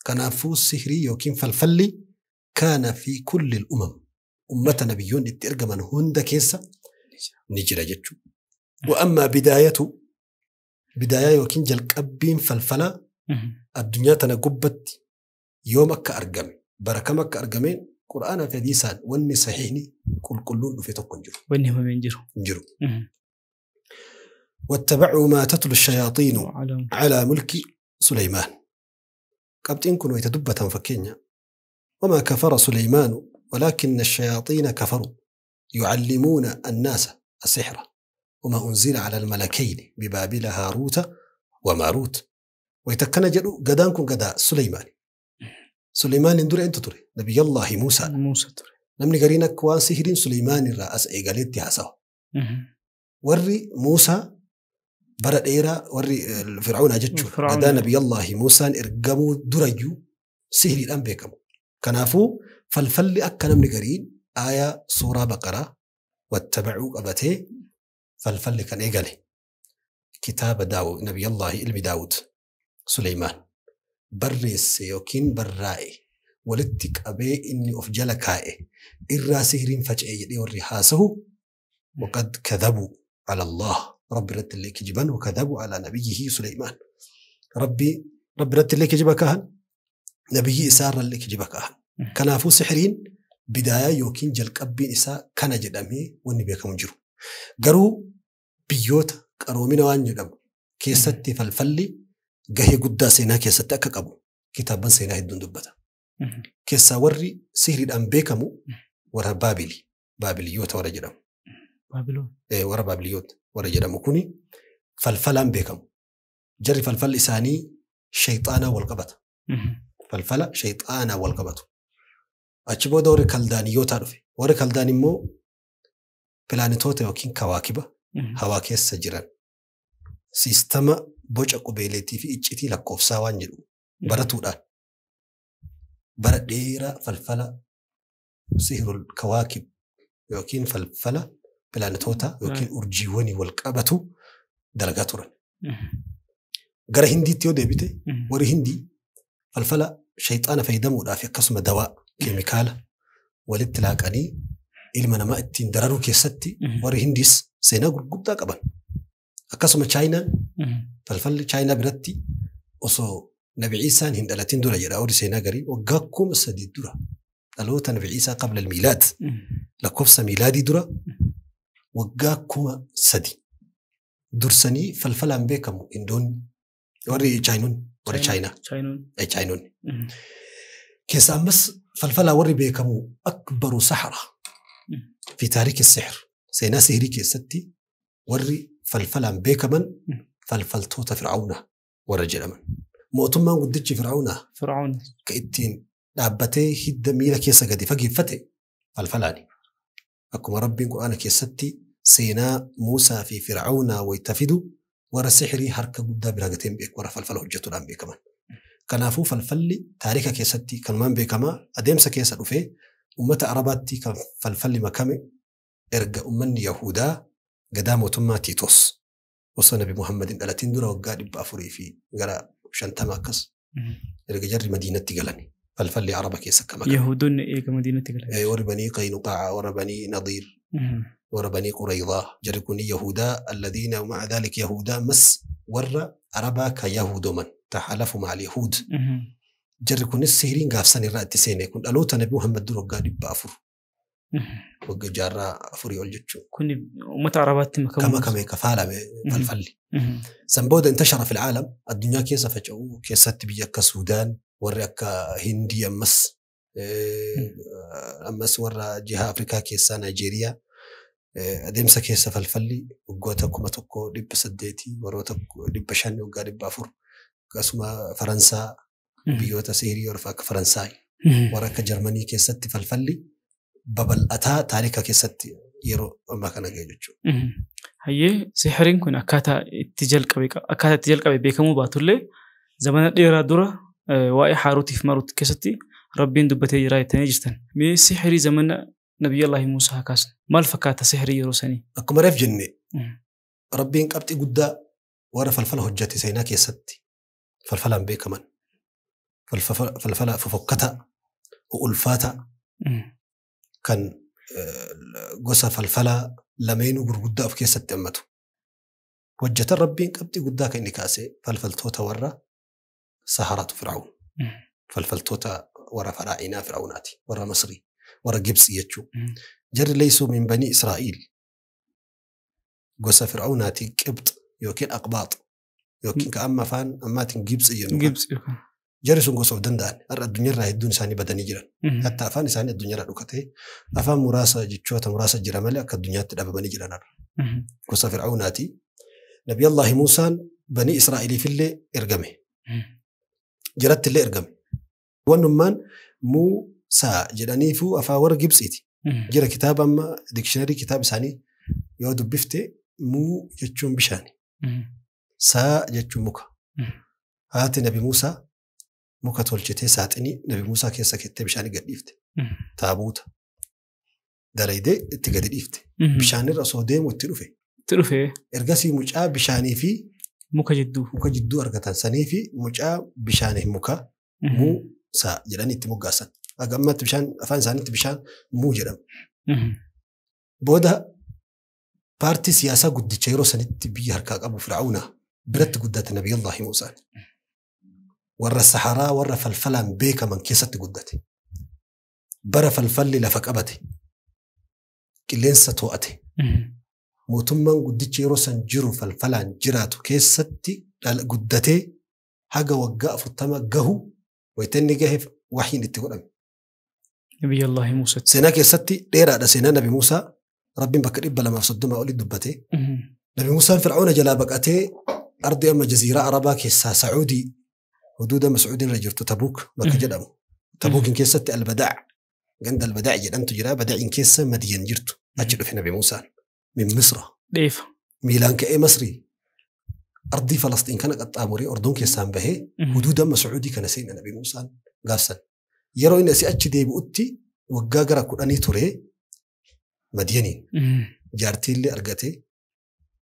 [SPEAKER 1] Kanaafuu sihirii yookiin falfalli kaana fi kulli umam ummata nabiyyoonni itti ergaman hunda keessa ni jira jechuudha. Wa ammaa bidaayatu bidaayaa yookiin jalqabbiin falfalaa addunyaa tana gubbatti yoom akka argame bara kam akka argameen Qur'aana fi hadiisaan wanni sahiihni qulqulluun dhufe tokko hin jiru.
[SPEAKER 2] Wanni himame hin jiru.
[SPEAKER 1] Hin jiru. واتبعوا ما تتلو الشياطين على ملك سليمان. قبطين كن ويتدبة فكينيا. وما كفر سليمان ولكن الشياطين كفروا يعلمون الناس السحر وما أنزل على الملكين ببابل هاروت وماروت. ويتكن جدو قدان كن قدا سليمان. سليمان اندور انت تري Nabiyyallaahi Muusaa.
[SPEAKER 2] Muusaa ture.
[SPEAKER 1] Namni gariin akka waan sihiriin Suleymaan irraa as eegaleetti haasawa. Warri Muusaa bara dheeraa warri Fir'aunaa jechuudha. Gadaa Nabiyyallaahi Muusaan ergamuu durayyuu sihiriidhaan beekamu. Kanaafuu falfalli akka namni gariin aayaa suuraa Baqaraa wattabacuu qabatee falfalli kan eegale kitaaba Daawud Nabiyyallaahi ilmi Daawud Suleymaan barreesse yookiin barraa'e walitti qabee inni of jala kaa'e irraa sihiriin faca'e jedhee warri haasahu waqad kadhabuu ala Allah rabbi irratti illee kijiban wakadhabuu ala nabiyyihi Suleymaan rabbi irratti illee kijiba kaahan nabiyyi isaarra illee kijiba kaahan. Kanaafuu sihiriin bidaayaa yookiin jalqabbiin isaa kana jedhamee wanni beekamu jiru. Garuu biyyoota qaroomina waan jedhamu keessatti falfalli gahee guddaa seenaa keessatti akka qabu kitaabban seenaa hedduun dubbata. Keessaa warri sihiriidhaan beekamu warra Baabili, Baabiliyoota warra jedhamu. Warra Baabiliyoota warra jedhamu kuni falfalaan beekamu. Jarri falfalli isaanii shayxaanaa wal qabata. Falfala shayxaanaa wal qabatu. Achi booda warri Kaldaaniyootaa dhufe. Warri Kaldaan immoo pilaanetoota yookiin kawaakiba hawaa keessa jiran siistama boca qubeeleetii fi iccitii lakkoofsaa waan jedhu baratuudhaan bara dheeraa falfala sihirul kawaakib yookiin falfala pilaanetoota yookiin urjiiwwanii wal qabatu dalagaa turan. Gara Hindiitti yoo deebite warri Hindii falfala shayxaana fayyadamuudhaaf akkasuma dawaa keemikaala walitti laaqanii ilma namaa ittiin dararuu keessatti warri Hindiis seenaa gurguddaa qaban. Akkasuma Chaayinaan falfalli Chaayinaa biratti osoo Nabi Iisaan hin dhalatin dura jedha warri seenaa garii waggaa 3000 dura dhaloota Nabi Iisaa qabla miilaad lakkoofsa miilaadii dura waggaa 3000 dursanii falfalaan beekamu Hindoonni warri Chaayinoonni warri Chaayinaa. Chaayinoonni. Keessa ammas falfalaa warri beekamu akbaru sahara fi taarikii sihir seenaa sihirii keessatti warri falfalaan beekaman falfaltoota Fir'aunaa warra jedhaman. Mootummaan guddichi Fir'aunaa ka ittiin dhaabbatee hidda miila keessa gadi fageeffate falfalaani. Akkuma Rabbiin Qur'aana keessatti seenaa Muusaa fi Fir'aunaa wayita fidu warra sihirii harka guddaa bira gateen beeku warra falfala hojjetuudhaan beekaman. Kanaafuu falfalli taarika keessatti kanumaan beekamaa adeemsa keessa dhufee uummata Arabaatti kan falfalli makame erga uummanni Yahudaa gadaa mootummaa Tiitos osoo Nabi Muhammad hin dhalatin dura waggaa 400 fi gara 50 akkas erga jarri Madiinatti galan falfalli Araba keessa akka makame.
[SPEAKER 2] Yahudoonni eega Madiinatti galan.
[SPEAKER 1] Warri Banii Qaynuqaa'a, warra Banii Nadiir, warra Banii Quraydaa jarri kun Yahudaa alladhiina ma'a dhaalika Yahudaa mas warra Arabaa ka Yahudoman taxalafu ma'a al-Yahuud. Jarri kunis sihiriin gaafsan irraa itti seene kun dhaloota Nabi Muhammad dura waggaa 400. Waggaa jaarraa 4 ol jechuudha.
[SPEAKER 2] Kun uummata Arabaatti makamu.
[SPEAKER 1] Kama kame kafaalame falfalli. San booda intashara fil caalam addunyaa keessa faca'uu keessatti biyya akka Suudaan warri akka Hindii ammas ammas warra jiha Afrikaa keessaa Naayijeeriyaa adeemsa keessa falfalli waggoota 1800 warroota 500 waggaa 400 akkasuma Faransaa biyyoota sihirii warra akka Faransaay warra akka Jarmanii keessatti falfalli babal'ataa taarika keessatti yeroo ammaa kana ga'e jechuudha.
[SPEAKER 2] Hayyee sihiriin kun akkaataa itti jalqabe beekamuu baatullee zamana dheeraa dura waa'ee Haaruutiif Maaruut keessatti Rabbiin dubbatee jira jettanii jirtan. Mee sihirii zamana Nabiyyallaahi Muusaa haa kaasnu. Maal fakkaata sihirii yeroo sanii?
[SPEAKER 1] Akkuma reef jenne Rabbiin qabxii guddaa warra falfala hojjete seenaa keessatti falfalaan beekaman falfala fofokkataa ulfaataa kan gosa falfalaa lameenuu gurguddaa of keessatti hammatu. Hojjetan Rabbiin qabxii guddaa kan inni kaase falfaltoota warra Saharatu Fir'aun. Falfaltoota warra Faraa'inaa Fir'aunaati. Warra Masrii, warra Gibxii jechuudha. Jarri leessuu min banii Israa'iil gosa Fir'aunaati Qibx yookiin Aqbaax yookiin ka amma afaan ammaatiin Gibxii jennu. Jarri sun gosa of danda'an har'a addunyaarraa hedduun isaanii badanii jiran. Hatta afaan isaanii addunyaarraa dhokatee afaan muraasa jechoota muraasa jira malee akka addunyaatti dhabamanii jiran har'a. Gosa Fir'aunaati. Nabiyyallaahi Muusaan banii Israa'iiliifillee ergame. Jarattillee ergame. Wannummaan muu Muusaa jedhaniifu afaan warra Gibxiiti. Jira kitaaba amma dikshiinarii kitaaba isaanii yoo dubbifte muu jechuun bishaani. Saa jechuun muka. Haati Nabi Muusaa muka tolchitee saaxinii Nabi Muusaa keessa kettee bishaanii gad dhiifte. Taabuuta. Dalaydee itti gadi dhiifte. Bishaanirra osoo deemu itti dhufe.
[SPEAKER 2] Itti dhufe.
[SPEAKER 1] Ergasii mucaa bishaanii fi
[SPEAKER 2] muka jidduu.
[SPEAKER 1] Muka jidduu argatan sanii fi mucaa bishaanii muka Muusaa jedhanii itti moggaasan. Haga ammaatti bishaan afaan isaaniitti bishaan muu jedhama. Booda paartii siyaasaa guddicha yeroo sanitti biyya harkaa qabu Fir'aawuna biratti guddate Nabiyullaahi Muusaan. Warra saharaa warra falfalaan beekaman keessatti guddate. Bara falfalli lafa qabate. Qilleensa to'ate. Mootummaan guddichi yeroo san jiru falfalaan jiraatu keessatti guddatee haga waggaa 40 gahu wayita inni gaheef wahiin itti godhame.
[SPEAKER 2] Nabiyullaahi Muusaa.
[SPEAKER 1] Seenaa keessatti dheeraadha seenaa Nabi Muusaa. Rabbiin bakka 230 olii dubbate. Nabi Muusaan Fir'aawna jalaa baqatee ardi amma jaziiraa Arabaa keessaa Sacuudii huduuda amma Sacuudiin irra jirtu Tabuuk bakka jedhamu. Tabuukin keessatti Albadaa ganda Albadaa jedhamtu jira. Bada'iin keessa Madiyan jirtu. Achi dhufe Nabi Muusaan min Misra.
[SPEAKER 2] Dheefa.
[SPEAKER 1] Miilaan ka'ee Masrii ardii Falastiin kana qaxxaamuree Ordoon keessaan bahee huduuda amma Sacuudii kana seena Nabi Muusaan gaafsan. Yeroo inni asii achi deebi'utti waggaa gara 10 ture Madiyaniin. Jaartiillee argatee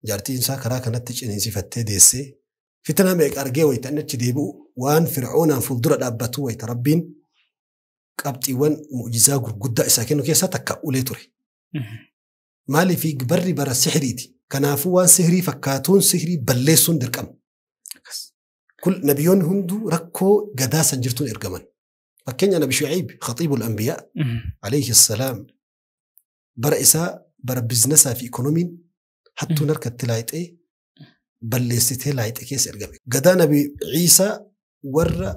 [SPEAKER 1] jaartiin isaa karaa kanatti ciniinsifattee deessee fitna meeqa argee wayita inni achi deebi'u waan Fir'aunaan fuuldura dhaabbatu wayita Rabbiin qabxiiwwan mu'jizaa gurguddaa isaa kennu keessaa takka ulee ture. Maaliif barri bara sihiriiti. Kanaafuu waan sihirii fakkaatuun sihirii balleessuun dirqama. Nabiyyoonni hunduu rakkoo gadaa san jirtuun ergaman. Fakkeenya Nabi Shu'ayb khatiibul anbiyaa alayhi salaam bara isaa bara bizinesaa fi ikoonomiin hattuun harkatti laayixee balleessitee laayixee keessa ergame. Gadaa Nabi Ciisaa warra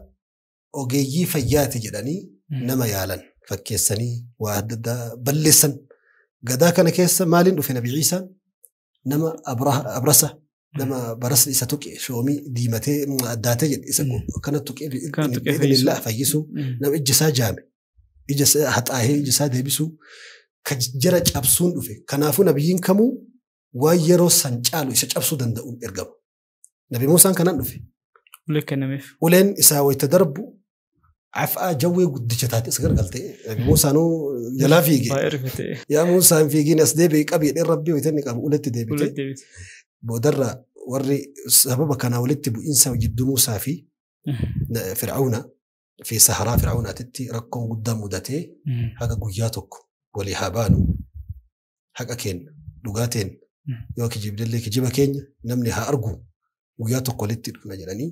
[SPEAKER 1] ogeeyyii fayyaati jedhanii nama yaalan fakkeessanii waa adda addaa balleessan. Gadaa kana keessa maaliin dhufe Nabi Ciisaan? Nama abrasa nama barasni isa tuqe shoomii diimatee addaatee jedhe isa kana tuqee bi'idhnillah fayyisuu nama ija isaa jaame ija isaa haxaahee ija isaa deebisuu ka jara cabsuun dhufe. Kanaafuu nabiyyiin kamuu waan yeroo san caalu isa cabsuu danda'uun ergama. Nabi Muusaan kanaan dhufe.
[SPEAKER 2] Ulee kennameef.
[SPEAKER 1] Uleen isaa wayita darbu afaa jawwee guddicha taate isa gargaltee Nabi Muusaanuu jalaa fiige. Yaa Muusaan fiigiin as deebi'e qabi jedhee Rabbii wayita inni qabu uletti deebite. Boodarra warri sababa kanaa walitti bu'iinsa jidduu Muusaa fi Fir'aawna fi saharaa Fir'aawnaatitti rakkoon guddaan mudatee haga guyyaa tokko walii haa baanu haqa keenya dhugaa teenya yoo kijibdellee kijiba keenya namni haa argu guyyaa tokko walitti dhufna jedhanii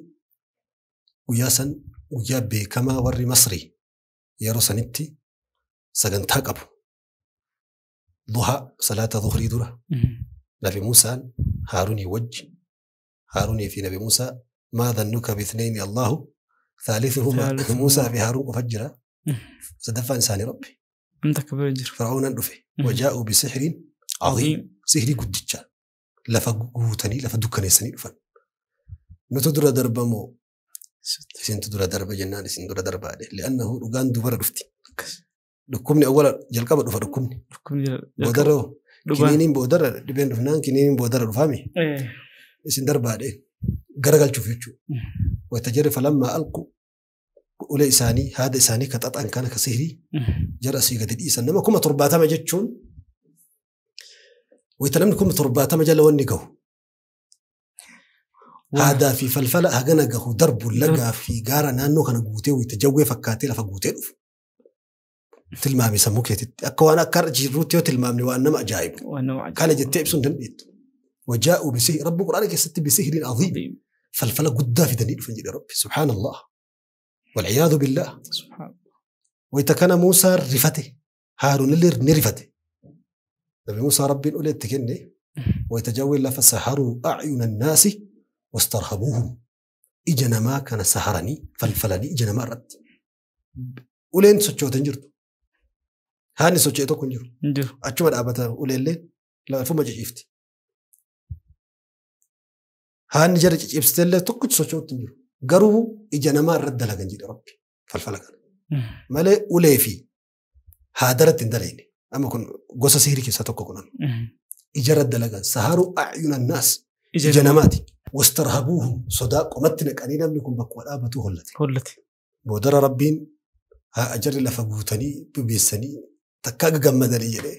[SPEAKER 1] guyyaa san guyyaa beekamaa warri Masrii yeroo sanitti sagantaa qabu. Duhaa salaata dhuhrii dura Nabi Muusaan Haarunii wajji Haarunii fi Nabi Muusaa maa dhannuka bithnayni Allahu thalithuhumaa Muusaa fi Haaruun qofa jira. Sadaffaan isaanii Rabbi. Fir'aawnan dhufe. Wajaa'uu bisihriin aziim. Sihrii guddicha lafa guutanii lafa dukkaneessanii dhufan. Nutu dura darbamoo isintu dura darba jennaan isin dura darbaadhe. Li'annahu dhugaan dubara dhufti. Dhukkubni awwala jalqaba dhufa dhukkubni. Boodarra kiniiniin boodarra dhibeen dhufnaan kiniiniin boodarra dhufaami. Isin darbaadhe garagalchuuf jechuudha. Wayita jarri falammaa alqu ulee isaanii haada isaanii ka xaxan kana ka sihirii jara asii gadi dhiisan nama 70,000 jechuun wayita namni 70,000 jala wanni gahu. Haadaa fi falfala hagana gahu darbu lagaa fi gaara naannoo kana guutee wayita jawwee fakkaatee lafa guutee dhufu. Tilmaami sammuu keetitti akka waan akka har'a jirruutti yoo tilmaamne waan nama ajaa'ibu. Kana jettee ibsuu hin dandeettu. Wajaa'uu bisihri Rabbi Quraana keessatti bisihriin aziim falfala guddaa fidanii dhufan jedhe Rabbi subhaanallah. Walciyaadu billah. Wayita kana Muusaa rifate Haaruun illee ni rifate. Nabi Muusaa Rabbiin ulee itti kenne wayita jawween lafa saharuu acyuna annaasi wastarhabuuhum ija namaa kana saharanii falfalanii ija namaa irratti. Uleen sochoote hin jirtu. Haanni socho'e tokko hin jiru. Achuma dhaabbata uleellee lafuma ciciifti. Haanni jara ciciibsitellee tokkichi socho'utti hin jiru. Garuu ija namaa irratti dalagan jedhe Rabbi falfala kana. Malee ulee fi Haadaratti hin dalayne. Amma kun gosa sihirii keessaa tokko kunan. Ijarra dalagan. Saharuu acyuna naas. Ija namaati. Wastarhabuuhum sodaa qomatti naqanii namni kun bakkuma dhaabatu hollate.
[SPEAKER 2] Hollate.
[SPEAKER 1] Boodara Rabbiin haa ajarri lafa guutanii bubeessanii takkaa gammadanii jedhee.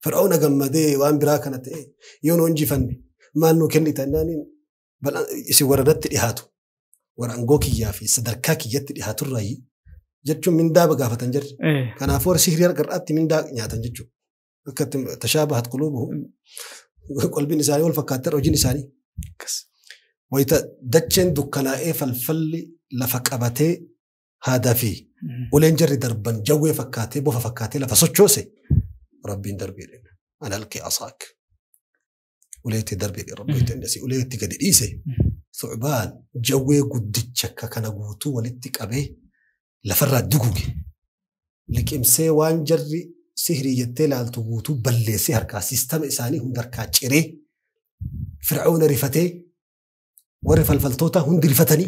[SPEAKER 1] Fir'aawna gammadee waan biraa kana ta'e yoo nu injifanne maal nuu kennita jennaaniin isin warra natti dhihaatu warra aangoo kiyyaa fi sadarkaa kiyyatti dhihaaturraayi jechuun mindaa gaafatan jirri. Kanaafuu warri sihirii harka irraatti mindaa nyaatan jechuudha. Akka itti tashaabahat quluubuhum qalbiin isaanii wal fakkaatteera hojiin isaanii. Wayita dacheen dukkanaa'ee falfalli lafa qabatee haadaa fi uleen jarri darban jawwee fakkaatee bofa fakkaatee lafa sochoose Rabbiin darbee dha. An alqi asaak. Uleetti darbee dha Rabbi itti endasi uleetti gadi dhiise. Thu'baan jawwee guddicha akka kana guutuu walitti qabee lafarraa duguge. Liqimsee waan jarri sihirii jettee laaltu guutuu balleessee harkaa siistama isaanii hunda harkaa ciree Fir'aawna rifatee warri falfaltoota hundi rifatanii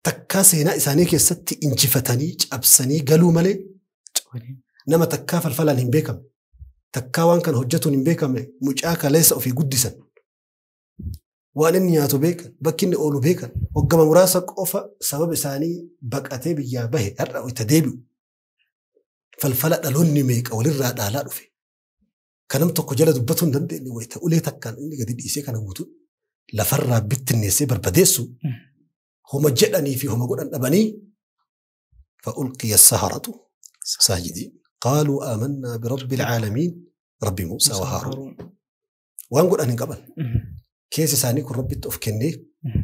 [SPEAKER 1] takkaa seenaa isaanii keessatti injifatanii cabsanii galuu malee nama takkaa falfalaan hin beekamne takkaa waan kana hojjetuun hin beekamne mucaa kaleessa ofii guddisan waan inni nyaatu beekan bakki inni oolu beekan hoggama muraasa qofa sababa isaanii baqatee biyyaa bahe har'a itti deebi'u falfala dhaloonni meeqa walirraa dhaalaa dhufe kanam tokko jala dubbatuu hin dandeenye wayita ulee takkaan inni gadi dhiisee kana guutuu lafarraa bittinneessee barbadeessu homa jedhanii fi homa godhan dhabanii fa'ulqiya as-saharatu saajidiin qaaluu aamannaa birabbil caalamiin rabbi Muusaa wa Haaruun waan godhan hin qaban keessa isaanii kun rabbitti of kennee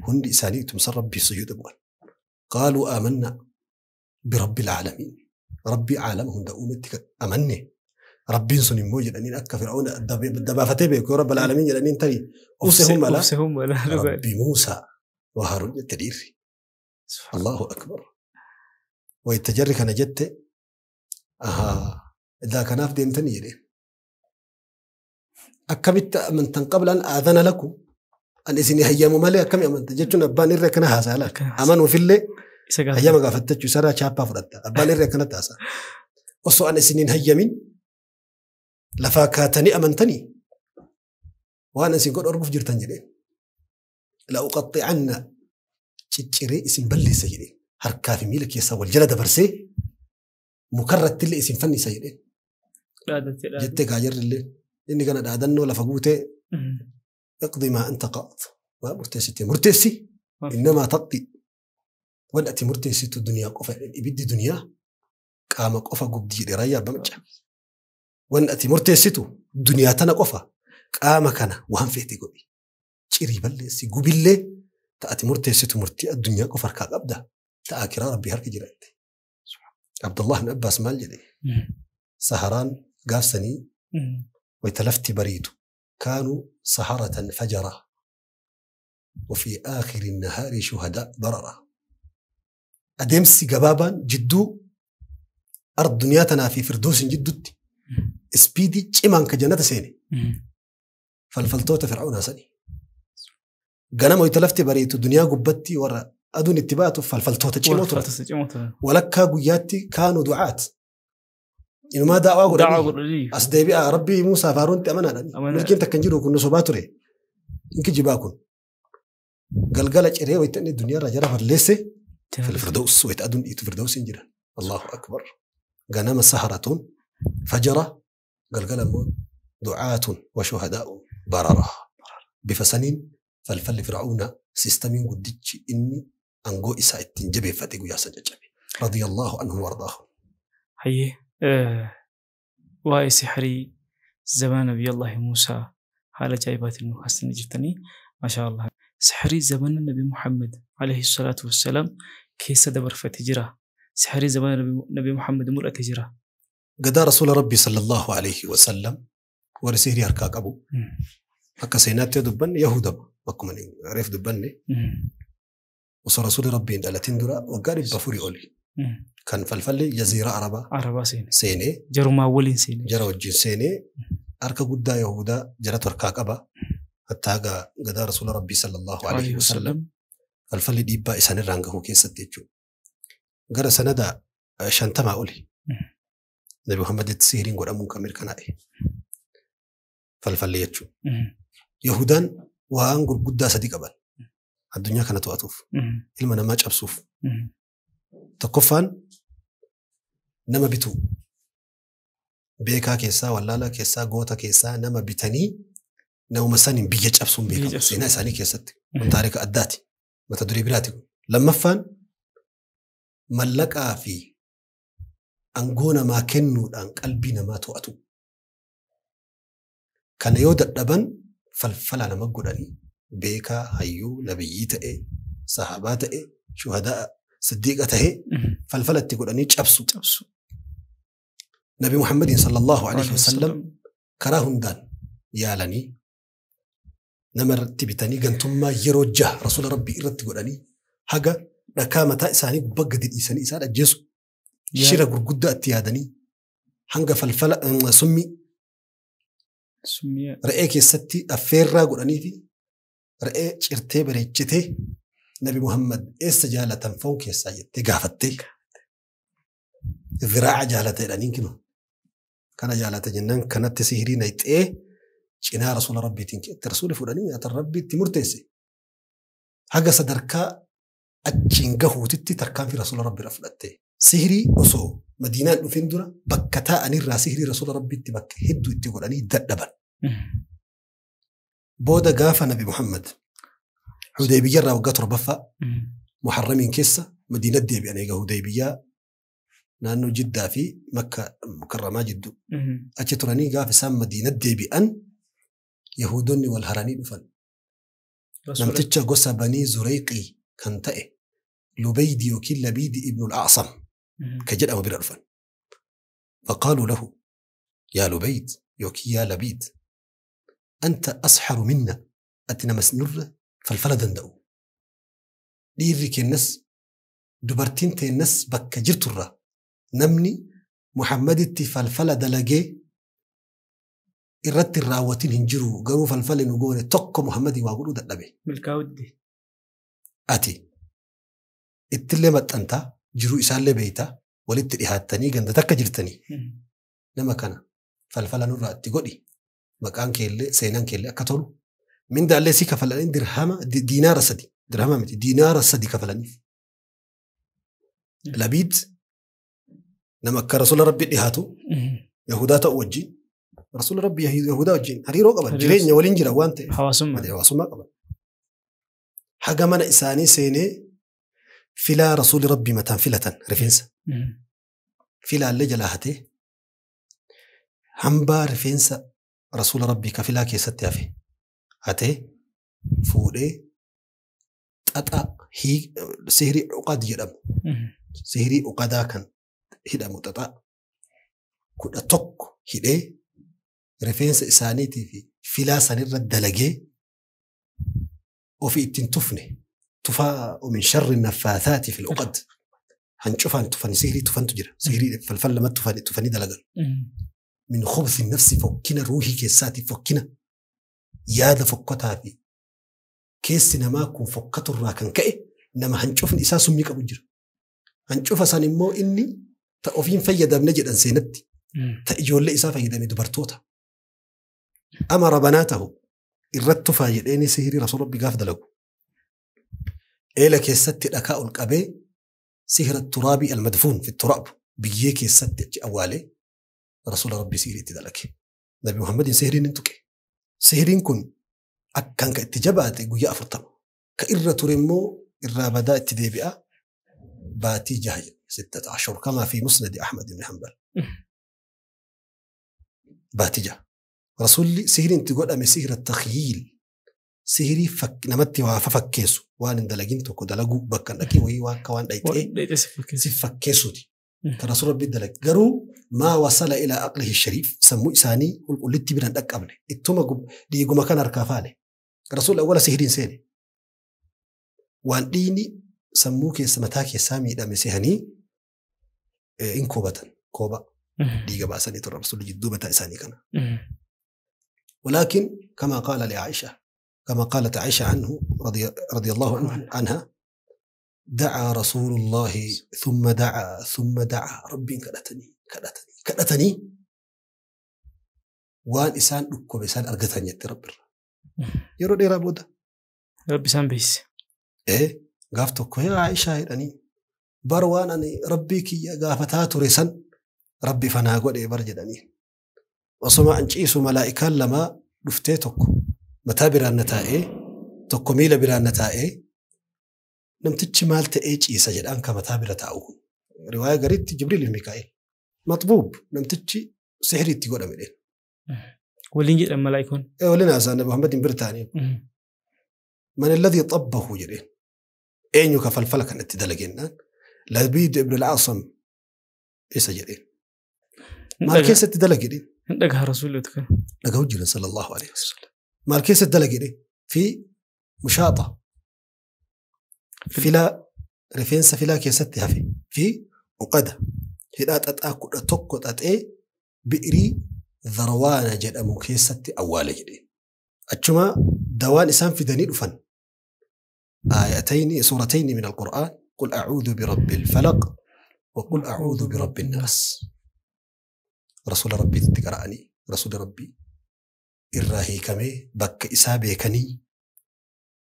[SPEAKER 1] hundi isaanii tumsa rabbii sujuuda bu'an qaaluu aamannaa birabbil caalamiin rabbii caalama hunda uumetti amanne rabbiin sun immoo jedhaniin akka Fir'aawna dabaafatee beeku yoo rabbal caalamiin jedhaniin tarii obsehum mala rabbi Muusaa wa Haaruun jette dhiirri. Allahu akbar. Wayita jarri kana jette idaa kanaaf deemtanii jedheen. Akkamitti amantan qabla an aadana lakum an isin hayyamu malee akkami amanta jechuun abbaan irree akkana haasa'a laata. Amanuufillee hayyama gaafattachuu isarraa chaappaa fudhatta. Abbaan irree akkanatti haasa'a. Osoo an isiniin hayyamin lafaa kaatanii amantanii waan isin godhu arguuf jirtan jedheen. La'uqaxxi'anna cicciree isin balleessa jedheen. Harkaa fi miila keessaa wal jala dabarsee mukarrattillee isin fannisa jedheen. Jettee kaajarrillee inni kana dhaadannoo lafa guutee iqdi maa anta qaad waa murteessite murteessi innamaa taqdi waan ati murteessitu duniyaa qofa jedheen ibiddi duniyaa qaama qofa gubdi jedhe raayyaa abbaa macca. Waan ati murteessitu duniyaa tana qofa qaama kana waan feete godhi. Cirii balleessi gubillee ta'ati murteessitu murtii addunyaa qofa harkaa qabda ta'a kiraa rabbii harka jiraatti. Abdullah ibn Abbaas maal jedhe saharaan gaafsanii wayita lafti bariitu kaanuu saharatan fajara وفي آخر النهار شهداء بررة. Adeemsi gabaabaan jidduu ard duniyaa tanaa fi firdoosin jidduutti ispiidii cimaan ka jannata seene falfaltoota Fir'aawnaa sani. Ganama wayita lafti bariitu duniyaa gubbatti warra aduun itti baatu falfaltoota cimoo turan. Walakkaa guyyaatti kaanuu du'aat. Inumaa daawaa godhanii as deebi'aa rabbii Muusaa fi Haaruuntti amanaadhaan. Milkiin takka hin jiru kun nu sobaa ture. Inki jibaa kun. Galgala ciree wayita inni duniyaarraa jara balleesse firdaus wayita aduun dhiitu firdaus hin jiran. Allahu akbar. Ganama saharatuun fajara galgala immoo du'aatun wa shuhadaa'u barara. Bifa saniin falfalli Fir'aawna siistamiin guddichi inni aangoo isaa ittiin jabeeffate guyyaa san caccabe. Radiyallahu anhum wardaahum.
[SPEAKER 2] Hayyee waa'ee sihirii zamana Nabiyyallahi Muusaa haala ajaa'ibaatiin nu kaasanii jirtanii maashaa Allah. Sihirii zamana Nabi Muhammad alayhi salaatu wassalaam keessa dabarfate jira. Sihirii zamana Nabi Muhammad mul'ate jira.
[SPEAKER 1] Gadaa Rasuula Rabbii sallallahu alayhi wa sallam warri sihirii harkaa qabu. Akka seenaatti yoo dubbanne Yahuudama akkuma reef dubbanne osoo Rasuulli Rabbii hin dhalatin dura waggaa 400 oli kan falfalli jaziiraa Arabaa seenee
[SPEAKER 2] jarumaa waliin seenee
[SPEAKER 1] jara wajjin seenee harka guddaa Yahuudaa jaratu harkaa qaba. Hattaa gadaa Rasuula Rabbii sallallahu alayhi wa sallam falfalli dhiibbaa isaanirraan gahuu keessatti jechuudha. Gara sanada 50 oli. Nabi Muhammaditti sihiriin godhamuun kan mirkanaa'e. Falfalli jechuudha. Yahudaan waan gurguddaa sadi qaban. Addunyaa kana to'atuuf. Ilma namaa cabsuuf. Tokkoffaan nama bituu. Beekaa keessaa, wallaalaa keessaa, goota keessaa nama bitanii nama saniin biyya cabsuun beekamu. Seenaa isaanii keessatti. Kun taarika addaati. Mata duree biraati. Lammaffaan mallaqaa fi aangoo namaa kennuudhaan qalbii namaa to'atu. Kana yoo dadhaban falfala nama godhanii beekaa, hayyuu, nabiyyii ta'e, sahabaa ta'e, shuhadaa, siddiiqa ta'e falfala itti godhanii cabsu. Nabi Muhammadiin sallallahu alaihi wasallam karaa hundaan yaalanii nama irratti bitanii gantummaa yeroo jaha rasuula rabbii irratti godhanii haga dhakaa mataa isaanii gubbaa gadi dhiisanii isaan ajjeesu. Shira gurguddaa itti yaadanii hanga falfala summii re'ee keessatti affeerraa godhanii fi re'ee cirtee bareechitee Nabi Muhammad eessa jaalatan foon keessaa jettee gaafattee ziraa'a jaalata jedhaniin kinu. Kana jaalata jennaan kanatti sihirii naqxee cinaa rasuula rabbiitiin itti rasuuli fuudhanii nyaata rabbii itti murteesse. Haga sadarkaa achiin gahuutitti tarkaanfii rasuula rabbiirra fudhatte. Sihirii osoo Madiinaan dhufin dura bakka taa'anirraa sihirii rasuula rabbiitti bakka hedduu itti godhanii dadhaban. Booda gaafa Nabi Muhammad Hudaybiyyarraa waggaa torbaffaa Muharramiin keessa Madiinatti deebi'an egaa Hudaybiyyaa naannoo Jiddaa fi Makka Mukarramaa jidduu. Achi turanii gaafa isaan Madiinatti deebi'an Yahuudonni wal haranii dhufan. Namticha gosa Banii Zureyqii kan ta'e Lubaydi yookiin Labiidi ibnul A'sam ka jedhamu bira dhufan. Faqaaluu lahu yaa Lubayd yookiin yaa Labiid anta asxaru minna ati namas nurra falfala danda'u. Dhiirri kennas dubartiin teennas bakka jirturraa namni Muhammaditti falfala dalagee irratti raawwatiin hin jiru garuu falfalli nu goone tokko Muhammadii waa godhuu dadhabe.
[SPEAKER 2] Milkaa'utti.
[SPEAKER 1] Ati ittillee maxxantaa jiruu isaallee beeytaa walitti dhihaattanii ganda takka jirtanii nama kana falfala nurraa itti godhi maqaan keellee seenaan keellee akka tolu mindaallee si kafalanii dirhama diinaara sadi dirhama miti diinaara sadi kafalaniif. Labiid nama akka rasuula rabbii dhihaatu Yahudaa ta'u wajjin rasuula rabbii Yahudaa wajjin hariiroo qaban jireenya waliin jira waan ta'eef hawaasummaa qaban. Haga mana isaanii seenee filaa rasuuli rabbii mataan filatan rifeensa. Filaallee jalaa hatee hambaa rifeensa rasuula rabbii ka filaa keessatti hafe hatee fuudhee xaxaa sihirii uqad jedhamu. Sihirii uqadaa kan hidhamu xaxaa 11 hidhee rifeensa isaaniitii fi filaa sanirra dalagee ofii ittiin tufne tufaa min sharri naffaathaati fil uqad hancufaan tufan sihirii tufantu jira sihirii falfal lamatti tufanii dalagan min khubthi nafsi fokkina ruuhii keessaati fokkina yaada fokkotaa fi keessi namaa kun fokkaturraa kan ka'e nama hancufni isaa summii qabu jira. Hancufa san immoo inni ta ofiin fayyadamne jedhan seenatti ta ijoollee isaa fayyadame dubartoota. Amara banaatahu irratti tufaa jedheeni sihirii rasuula rabbii gaafa dalagu. Eela keessatti dhakaa ol qabee sihira turaabii almadfuun fi turaab biyyee keessatti achi awwaalee rasuula rabbii sihirii itti dalage. Nabi Muhammadiin sihiriin hin tuqe. Sihiriin kun akkan ka itti jabaate guyyaa 40. Ka irra ture immoo irraa badaa itti deebi'a baatii jaha 16 kama fi musnadi Ahmad ibn Hanbal. Baatii jaha. Rasuulli sihiriin itti godhame sihira takhyiil sihirii namatti waa fafakkeessu waan hin dalagin tokko dalaguu bakka hin dhaqin wayii waan akka waan dhayxee si fakkeessuuti. Kan rasuula rabbii dalage garuu maa wasala ilaa aqlihi shariif sammuu isaanii qulqullitti bira hin dhaqqabne ittuma dhiiguma kan harkaa faale. Rasuulli awwala sihiriin seene. Waan dhiigni sammuu keessa mataa keessaa miidhame sehanii hin koobatan kooba dhiiga baasanii turan rasuulli jidduu mataa isaanii kana. ولكن كما قال لعائشة كما قالت عائشة عنه رضي الله عنها دعا رسول الله ثم دعا ثم دعا ربي كدتني كدتني Kadhatanii waan isaan dhukkube isaan argatan jette Rabbirra. Yeroo dheeraa booda.
[SPEAKER 2] Rabbi isaan beeksise.
[SPEAKER 1] Gaaf tokko yaa Aishaa jedhanii bar waan ani Rabbii kiyya gaafataa ture san Rabbi fanaa godhee bar jedhanii. Osoma an ciisu malaa'ikaan lamaa dhuftee tokko mataa biraan na taa'ee tokko miila biraan na taa'ee namtichi maal ta'ee ciisa jedhaan ka mataa bira taa'u. Riwaaya gariitti Jibriil fi Mikaa'el. Maxbuub namtichi sihrii itti godhame dheen.
[SPEAKER 2] Waliin jedhan malaa'ikoon.
[SPEAKER 1] Waliin haasa'an Nabi Muhammad bira taa'anii. Man alladhii xabbahu jedheen. Eenyu ka falfala kan itti dalagennaan Labiid ibn al-Asam isa jedheen. Maal keessatti dalage dheen?
[SPEAKER 2] Hin dhagaha rasuulli kan.
[SPEAKER 1] Dhagahu jiran sallallahu alaihi wasallam. Maal keessatti dalage dheen? Fi mushaaxa. Filaa rifeensa filaa keessatti hafe fi uqada hidhaa xaxaa 11 xaxee bi'irii Dharwaana jedhamu keessatti awwaale jedheen. Achuma dawaan isaan fidanii dhufan. آيتين سورتين من القرآن قل أعوذ برب الفلق وقل أعوذ برب الناس. رسول ربي تقرأني رسول ربي إراهي كمي بك إسابي كني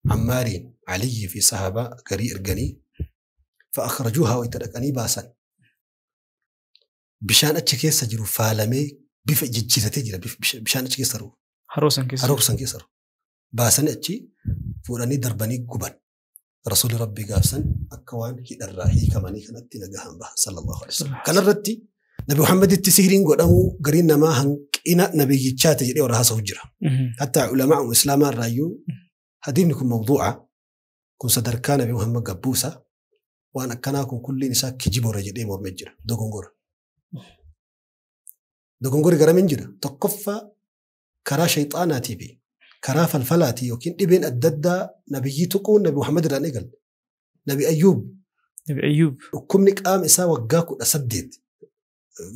[SPEAKER 1] عمارين علي في صحابة قري إرقني فأخرجوها ويتركني باسا بشان أتشكي سجروا فالمي بف ججرتي جرا بشان أتشكي سرو حروسا كيسرو باسا أتشي فوراني درباني قبان رسول ربي قافسن أكوان هي الراهي كماني كانت نجاهم بها صلى الله عليه وسلم. كان الرتي نبي محمد التسهرين قدامه قرينا ما هنك إنا نبي يتشات يجري وراها سوجرة. حتى علماء الإسلام الرأيو هذه نكون موضوعة كن صدر كان نبي محمد قبوسة وأنا كان أكون كل نساء كجيب رجلي مرمجرة دوغونغور قرامين جرا تقفى كرا شيطاناتي بي كرا فلفلاتي يمكن ابن الددة نبي تكون نبي محمد ران إقل نبي أيوب وكمنك قام إسا وقاكو أسدد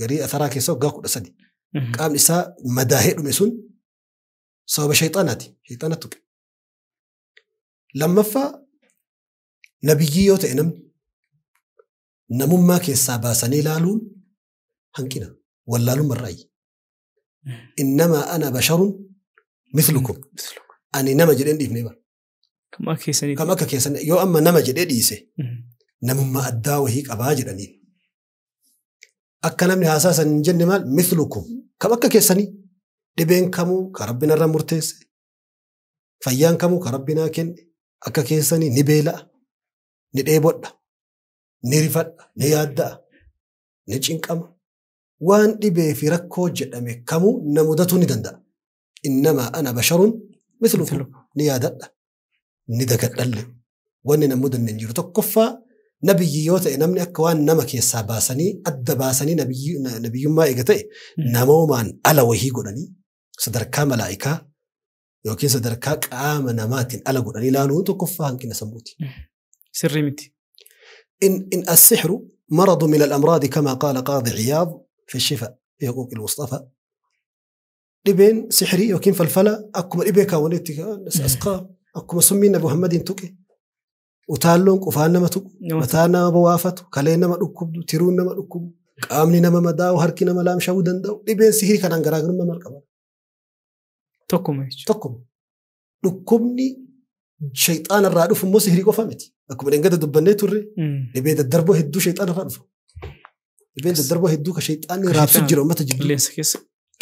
[SPEAKER 1] قري أثراك إسا وقاكو أسدد قام إسا مداهئ مسون صوب شيطاناتي شيطاناتك لما فا نبيي تأنم نمما كيسا باسني لالون هنكنا ولالون الرأي إنما أنا بشر مثلكم أنا نما جدين دي فنيبر كما كيسني يو أما نما جدين ديسه نمما أداوه هيك أباجر أني أكلمني أساسا جن مال مثلكم كما كيسني دبين كمو كربنا الرمرتس فيان كمو كربنا كن أكا كيسني نبيلا نديبوت نرفت نيادا نجين وان دبي في ركو جدامي كمو نمودتو ندندا إنما أنا بشر مثلكم نيادة ندقدل وان نمود النجير تكفى نبي يوت إنمني أكوان نمك يساباسني أدباسني نبي ما إجتي نمومان على وهي قرني صدرك ملائكة يمكن صدرك آمن نمات على قرني لا نون تكفى هنك نسموتي
[SPEAKER 2] سري متي
[SPEAKER 1] إن السحر مرض من الأمراض كما قال قاضي عياض في الشفاء في حقوق المصطفى لبين سحري وكين فلفلة أكما إبيكا ونيتك أسقام أكما سمينا محمد توكي وتالون قفانا ما توك متانا بوافت كلينا ما ركب تيرونا ما ركب قامني ما مداو هركنا ما لام شاو دندو لبين سحري كان غراغر ما مالكما توكم ركبني شيطان الرادف مو سحري قفامتي أكما إنقد دبني توري لبين الدربو هدو شيطان الرادف لبين الدربو هدو كشيطان راب سجر وما تجد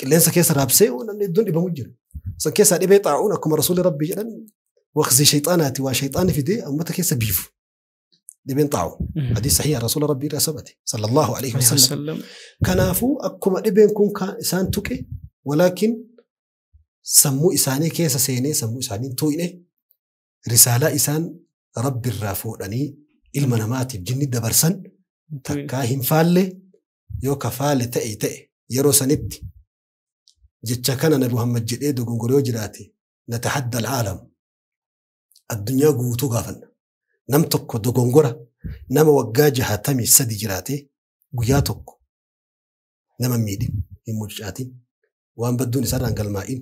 [SPEAKER 1] qilleensa keessa raabsee namni hedduun dhibamu jira. San keessaa dhibee xaa'uun akkuma rasuulli rabbii jedhan waqtii shayxaanaati waa shayxaani fidee uummata keessa biifu. Dhibeen xaa'u. Hadiis sahiha rasuula rabbii irraa sabate sallallahu alaihi wasallam. Kanaafuu akkuma dhibeen kun isaan tuqe walaakin sammuu isaanii keessa seenee sammuu isaanii tuqne risaalaa isaan rabbi irraa fuudhanii ilma namaatiif jinni dabarsan takkaa hin faalle yoo kafaale ta'e yeroo sanitti jecha kana Nabi Muhammad jedhee dogongoree jiraate natahadda al'aalam addunyaa guutuu gaafanna nam tokko dogongora nama waggaa 63 jiraate guyyaa tokko nama miidhin hin mucaatin waan badduun isarraan galmaa'in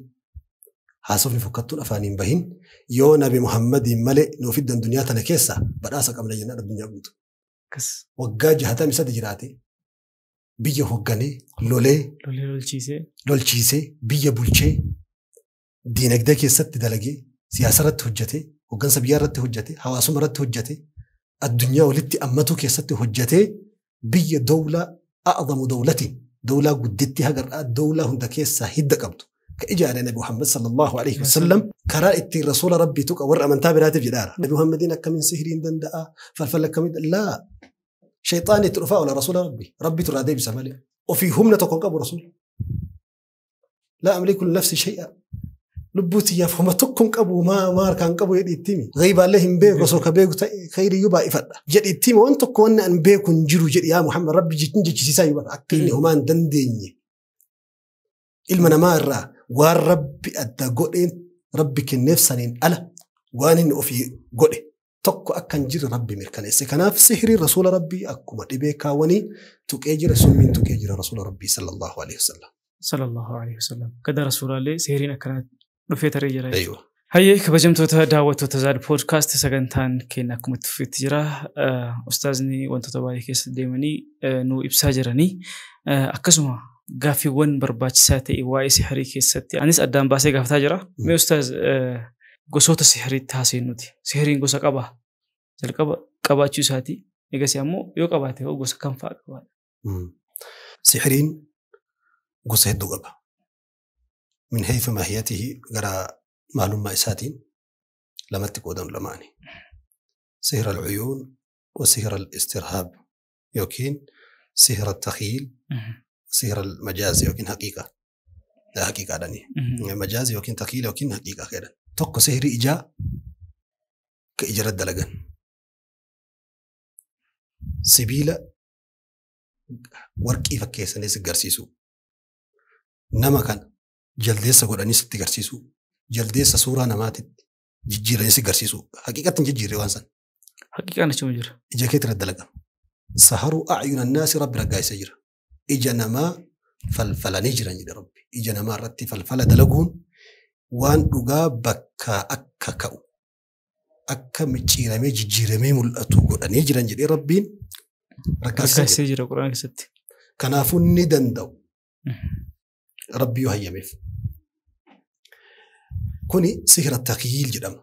[SPEAKER 1] haasofni fokkattuun afaan hin bahin yoo Nabi Muhammadiin malee nuuf fiddan duniyaa tana keessa badhaasa qabna jennaan addunyaa guutuu. Waggaa 63 jiraate Biyya hoogganee lolee lolchiisee biyya bulchee diinagdee keessatti dalagee siyaasa irratti hojjetee hooggansa biyyaa irratti hojjetee hawaasummaa irratti hojjetee addunyaa walitti ammatuu keessatti hojjetee biyya dawlaa a'zamu dawlatiin dawlaa guddittii hagarraa dawlaa hunda keessaa hidda qabdu ka ijaare Nabi Muhammad sallallahu alaihi wasallam karaa ittiin rasuula rabbii tuqa warra amantaa biraatiif jedhaara. Nabi Muhammadiin akkamiin sihiriin danda'a falfala akkamiin laa shayxaanni itti dhufaa oola rasuula rabbii rabbitu irraa deebisa malee ofii humna tokko hin qabu rasuula. Laa amliku linafsi shay'a lubbuu tiyyaaf homa tokko hin qabu maa harkaan qabu jedhi itti himi. Ghaybaallee hin beeku osoo ka beeku ta'e khayriyyuu baay'ifadha jedhi itti himi waan tokko wanni an beeku hin jiru jedhi yaa Muhammad rabbi jechisiisaa yoo bara akka inni homaa hin dandeenye. Ilma namaa irraa waan rabbi adda godheen rabbi kenneef saniin ala waan inni ofii godhe tokko akka hin jirre rabbi mirkaneesse. Kanaaf sihiriin rasuula rabbii akkuma dhibee kaawwanii tuqee jira summiin tuqee jira rasuula rabbii sallallahu alaihi wasallam.
[SPEAKER 2] Sallallahu alaihi wasallam. Kada rasuulaallee sihiriin akkana dhufee taree jira. Hayyee kabajamtoota daawwattoota Zaad Podcast sagantaan keenya akkuma itti fufeetti jira. Ustaazni wantoota baay'ee keessa deemanii nu ibsaa jiranii akkasuma gaaffiiwwan barbaachisaa ta'e waa'ee sihirii keessatti anis addaan baasee gaafataa jira. Mee ustaaz gosoota sihiriitti haasofnu nuti. Sihiriin gosa qabaa? Jalqaba qabaachuu isaati. Egasii ammoo yoo qabaate hoo gosa kam fa'a qaba?
[SPEAKER 1] Sihiriin gosa hedduu qaba. Min haythu maahiyatihi gara maalummaa isaatiin lamatti qoodamu lamaani. Sihira al-uyuun wa sihira al-istirhaab yookiin sihira al-takhiil sihira al-majaaz yookiin haqiiqa. Haqiiqaadhani. Majaaz yookiin takhiil yookiin haqiiqa jedhan. Tokko sihirii ijaa ka ijarra dalagan. Sibiila warqii fakkeessanii si garsiisu. Nama kana jaldeessa godhanii sitti garsiisu. Jaldeessa suuraa namaatitti jijjiiranii si garsiisu. Haqiiqatti hin jijjiirre waan san.
[SPEAKER 2] Haqiiqaan achuma jira.
[SPEAKER 1] Ija keetti irra dalagama. Saharuu a'yuna naasi rabbi raggaasisee jira. Ija namaa falfalanii jiran jedhe rabbi. Ija namaa irratti falfala dalaguun waan dhugaa bakka akka ka'u akka micciiramee jijjiiramee mul'atu godhanii jiran jedhee rabbiin
[SPEAKER 2] raggaasisee jira Qur'aana keessatti.
[SPEAKER 1] Kanaafuu ni danda'u. Rabbi yoo hayyameef. Kuni sihira takyiil jedhama.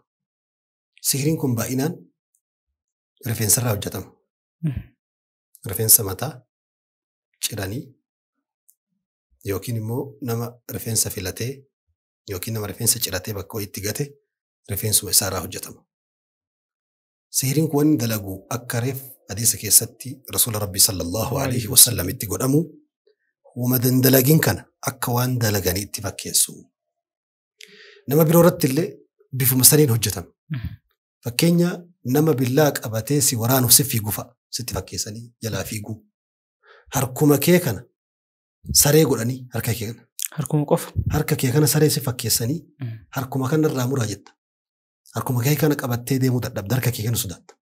[SPEAKER 1] Sihiriin kun baay'inaan rifeensarraa hojjetama. Rifeensa mataa ciranii yookiin immoo nama rifeensa filatee yookiin nama rifeensa ciratee bakka wayiitti gate rifeensuma isaarraa hojjetama. Sihiriin kun wanni dalagu akka reef hadiisa keessatti rasuula rabbii sallallahu alaihi wasallam itti godhamu wama dandalagin kana akka waan dalaganii itti fakkeessu. Nama biroo irratti illee bifuma saniin hojjetama. Fakkeenya nama billaa qabatee si waraanuuf si fiigu fa'a sitti fakkeessanii jalaa fiiguu. Harkuma kee kana saree godhanii harka kee kana.
[SPEAKER 2] Harkuma qofa.
[SPEAKER 1] Harka kee kana saree si fakkeessanii harkuma kana irraa muraa jetta. Harkuma kee kana qabattee deemuu dadhabda harka kee kana sodaatta.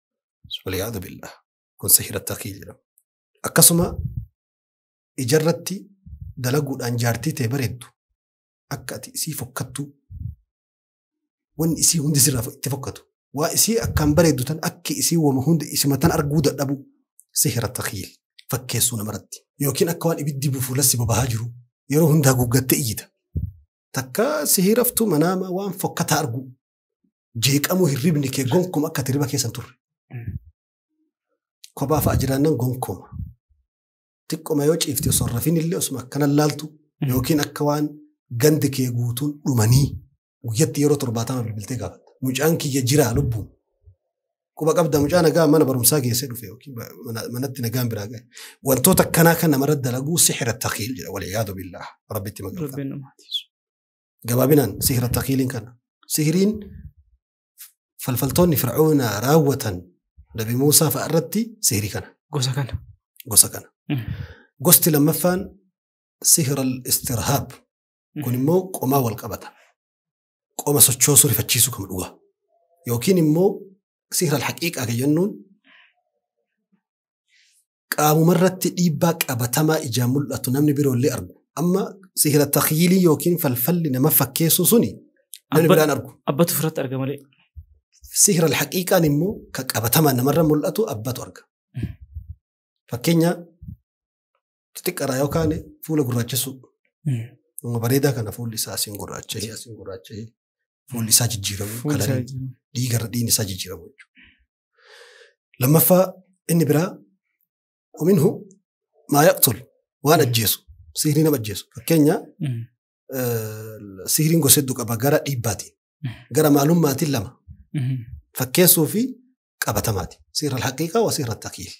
[SPEAKER 1] Waliyaadu billah. Kun sihira takhiil jedhama. Akkasuma ijarratti dalaguudhaan jaartii ta'e bareeddu akka ati isii fokkattu wanni isii hundi sirraa itti fokkatu. Waa isii akkaan bareeddu tan akki isii wama hundi isima tan arguu dadhabu sihira takhiil fakkeessuu namarratti. Yookiin akka waan ibiddi fuulassi bobahaa jiru yeroo hundaa guuggattee iyyita. Takka sihiraftuu manaama waan fokkataa argu jeeqamuu hirribni kee gonkuma akka hirriba keessan turre. Kophaa fa'a jiraannan gonkuma. Xiqqoma yoo ciifte osoo rafin illee osuma akkana laaltu yookiin akka waan gandi kee guutuun dhumanii guyyatti yeroo 70 bilbiltee gaafatta. Mucaan kiyya jiraa lubbuun. Quba qabda mucaa nagaa mana barumsaa geessee dhufe yookiin manatti nagaan biraa gahe. Wantoota akkanaa kan namarra dalaguu sihira takhiil jedha waliyaadu billah rabbitti maganfata. Gabaabinaan sihira takhiiliin kana. Sihiriin falfaltoonni Fir'auna raawwatan Nabi Muusaa fa'a irratti sihirii kana.
[SPEAKER 2] Gosa kana.
[SPEAKER 1] Gosa kana. Gosti lammaffaan sihira al-istirhaab. Kun immoo qomaa wal qabata. Qoma sochoosuu rifachiisuu kan dhugaa. Yookiin immoo sihira al-haqiiqaa kan jennuun qaamumarratti dhiibbaa qabatamaa ijaan mul'atu namni biroollee argu. Amma sihira takyiilii yookiin falfalli nama fakkeessu suni namni biraan argu.
[SPEAKER 2] Abbatu ofirratti arga malee.
[SPEAKER 1] Sihira al-haqiiqaan immoo kan qabatamaa namarra mul'atu abbatu arga. Fakkeenya Xixiqqaadha yookaan fuula gurraachessuu. Bareedaa kana fuulli isaa asiin gurraacha'ee asiin gurraacha'ee fuulli isaa jijjiiramu kalariin dhiigarra dhiigni isaa jijjiiramu jechuudha. Lammaffaa inni biraa ومنه ما يقتل waan ajjeesu sihrii nama ajjeesu fakkeenya sihriin gosa hedduu qaba gara dhiibbaatiin gara maalummaatiin lama fakkeessuu fi qabatamaati sihra alhaqiiqaa wa sihra altakiil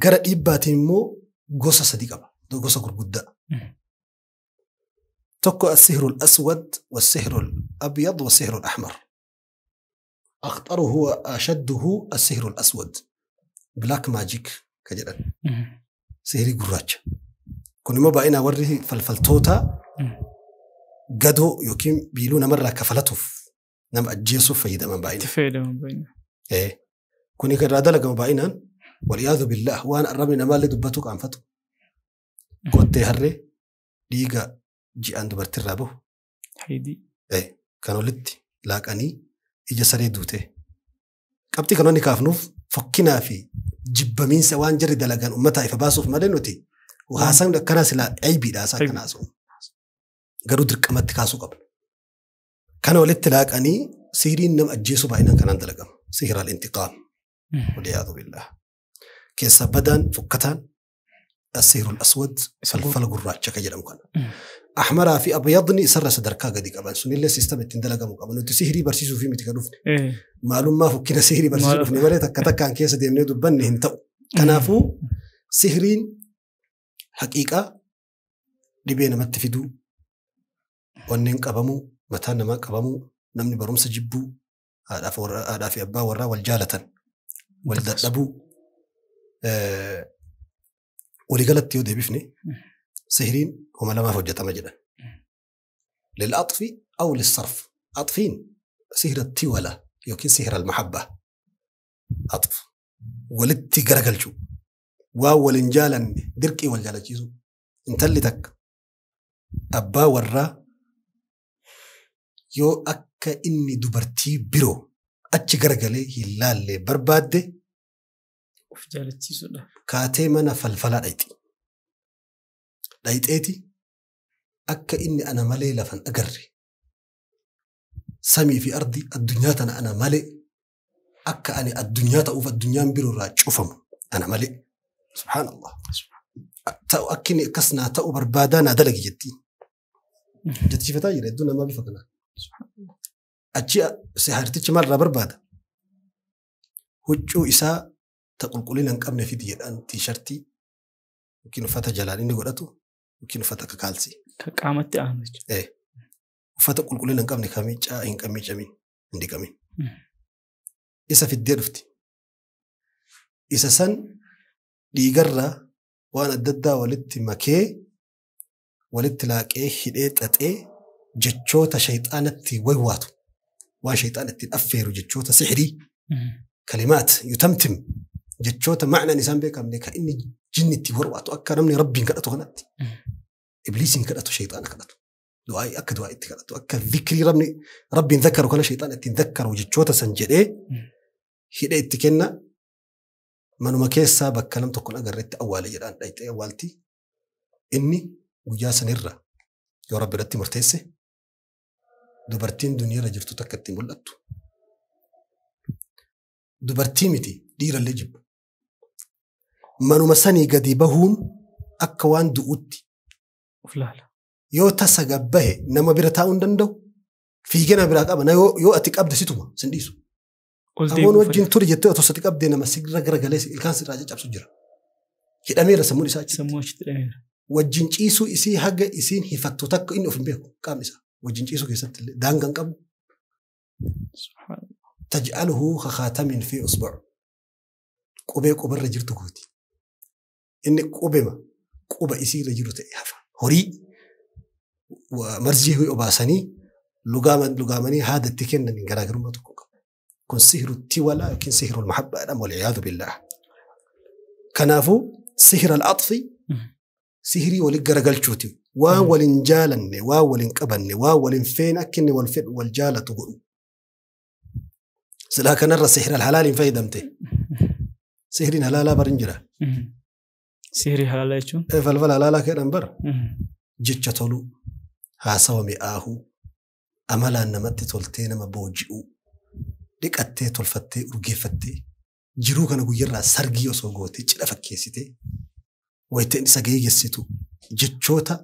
[SPEAKER 1] gara dhiibbaatiin immoo gosa sadi qaba gosa gurguddaa tokko السحر الأسود والسحر الأبيض والسحر الأحمر أخطره وأشده السحر الأسود black magic ka jedhan sihrii gurraacha kun immoo baay'inaan warri falfaltoota gadoo yookiin biiluu namarraa kafalatuuf nama ajjeesuuf fayyadaman baay'inaan. Kuni kan irraa dalagamu baay'inaan waliyaadu billaah waan arrabni namaallee dubbatu qaanfatu kottee harree dhiiga ji'aan dubartiirraa bahu kan olitti laaqanii ija saree duute qabxii kan inni kaafnuuf fokkinaa fi jibbamiinsa waan jarri dalagan uummataa ifa baasuuf malee nuti haasaan akkanaa silaa aybiidha haasaa akkanaa haasa'u. Garuu dirqamatti kaasuu qabna. Kana walitti laaqanii sihiriin nama ajjeesuu baay'inaan kanaan dalagama. Sihira al-intiqaam. Waliyaadu billaah. Keessaa badaan fokkataan السحر الأسود falfala gurraacha ka jedhamu kana. Ahmaraa fi abyadni isarra sadarkaa gadi qaban sunillee siistama ittiin dalagamu qaban nuti sihirii barsiisuu fi miti kan dhufne. Maalummaa fokkina sihirii barsiisuu dhufne malee takka takkaan keessa deemnee dubbanne hin ta'u. Kanaafuu sihiriin haqiiqaa dhibee namatti fiduu, onneen qabamuu, mataan namaa qabamuu, namni barumsa jibbuu, haadhaa fi abbaa warraa wal jaalatan, wal dadhabuu. Waliigalatti yoo deebifne sihiriin homa lamaaf hojjetama jedhan. Lil'axfi aw lissarf. Axfiin sihira tiwala yookiin sihira almahabba. Axf walitti garagalchuu. Waan wal hin jaalanne dirqii wal jaalachiisuu. Intalli takka abbaa warraa yoo akka inni dubartii biroo achi garagalee hin laalle barbaadde
[SPEAKER 2] of jaalachiisuudha.
[SPEAKER 1] Kaatee mana falfalaa dhayxi. Dhayxeeti akka inni ana malee lafan agarre samii fi ardi addunyaa tana ana malee akka ani addunyaa ta'uuf addunyaan biroo irraa cufamu ana malee. Subhaanallah. Ta'u akka inni akkas naa ta'u barbaadaa naa dalagi jettii. Jettiifataa jira hedduu namaa bifa kanaan. Achi sihaartichi maal irraa barbaada? Huccuu isaa ta qulqullina hin qabne fidi jedhaan tiishartii yookiin uffata jalaan inni godhatu yookiin uffata akka kaalsii.
[SPEAKER 2] Ka qaamatti aanu jechuudha.
[SPEAKER 1] Uffata qulqullina hin qabne kan miicaa hin miicamin hin dhiqamin. Isa fiddee dhufti. Isa san dhiigarraa waan adda addaa walitti makee walitti laaqee hidhee xaxee jechoota shayxaanatti waywaatu waan shayxaan ittiin affeeru jechoota sihirii kalimaat yutamtim jechoota macnaan isaan beekamne kan inni jinni itti warwaatu akka namni rabbiin kadhatu kanatti ibliisiin kadhatu shayxaana kadhatu du'aa akka du'aa itti kadhatu akka dhikrii rabbiin dhakkaru kana shayxaan ittiin dhakkaru jechoota san jedhee hidhee itti kenna manuma keessaa bakka nam tokkoon agarreetti awwaale jedhaan dhayxee awwaalti inni guyyaa sanirra yoo rabbi irratti murteesse dubartiin duniyaarra jirtu takka itti mul'attu. Dubartii miti dhiirallee jibba. Manuma sanii gadi bahuun akka waan du'uutti.
[SPEAKER 2] Of laala.
[SPEAKER 1] Yoo tasa gabbahe nama bira taa'uu hin danda'u. Fiigee nama biraa qaba. Yoo ati qabde situma sin dhiisu. Aboon wajjin turi jettee otoo sati qabdee nama sirra garagalee ilkaan sirraa caccabsu jira. Hidhameera sammuun isaa achitti.
[SPEAKER 2] Sammuu achitti hidhameera.
[SPEAKER 1] Wajjin ciisuu isii haga isiin hifattu takka inni of hin beeku qaamni isaa. Wajjin ciisuu keessatti illee daangaa hin qabu. Taj'aluhu khaatamin fi usbu' qubee qubarra jirtu gooti. Inni qubema quba isiirra jiru ta'e hafa. Horii marzii obaasanii lugaamanii haada itti kennan garaagarummaa tokko qabu. Kun sihiru tiwalaa yookiin sihiru mahabba jedhama waliyaadu billaah. Kanaafuu sihira al-axfi sihirii walitti garagalchuuti. Waan waliin jaalanne, waan waliin qabanne, waan waliin feene akka inni wal fedhu wal jaalatu godhu. Silaa kanarra sihira halaaliin fayyadamte. Sihiriin halaalaa barin jira.
[SPEAKER 2] Sihirii halaalaa jechuun?
[SPEAKER 1] Falfala halaalaa keedhaan bara. Jecha toluu, haasawa mi'aahuu, amalaan namatti toltee nama booji'uu, dhiqattee tolfattee urgeeffattee jiruu kana guyyarraa sargii osoo gootee cidha fakkeessitee wayita inni isa geegessitu jechoota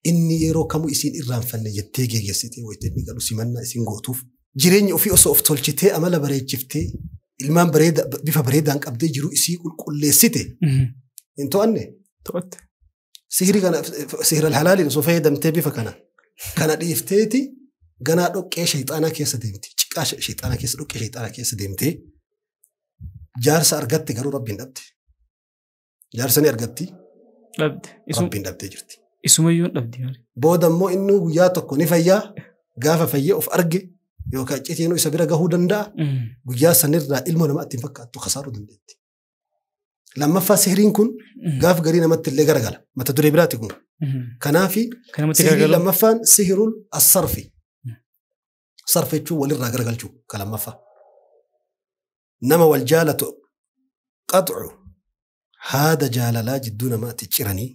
[SPEAKER 1] inni yeroo kamuu isiin irraanfanne jettee geegessitee wayita inni galu simannaa isiin gootuuf jireenya ofii osoo of tolchitee amala bareechiftee ilmaan bareeda bifa bareedaan qabdee jiruu isii qulqulleessite hin to'anne.
[SPEAKER 2] To'atte.
[SPEAKER 1] Sihirii kana sihira halaaliin osoo fayyadamtee bifa kana kana dhiifteeti ganaa dhoqqee shayxaanaa keessa deemti. Ciqaa shayxaanaa keessa dhoqqee shayxaanaa keessa deemtee jaarsa argatte garuu rabbiin dhabde. Jaarsa ni argatti.
[SPEAKER 2] Dhabde.
[SPEAKER 1] Rabbiin dhabdee jirti.
[SPEAKER 2] Isumayyuu hin dhabdi.
[SPEAKER 1] Booda immoo inni guyyaa tokko ni fayyaa gaafa fayyee of arge yookaan icciitiin isa bira gahuu danda'a. Guyyaa sanirraa ilmoo namaa ittiin fakkaattu kasaaruu dandeetti. Lammaffaa sihiriin kun gaaf garii namatti illee garagala. Mata duree biraati kun. Kanaafi sihirii lammaffaan sihirul assarfi. Sarfi jechuun walirraa garagalchuu ka lammaffaa. Nama wal jaalatu qaxcu haada jaalalaa jidduu namaatti ciranii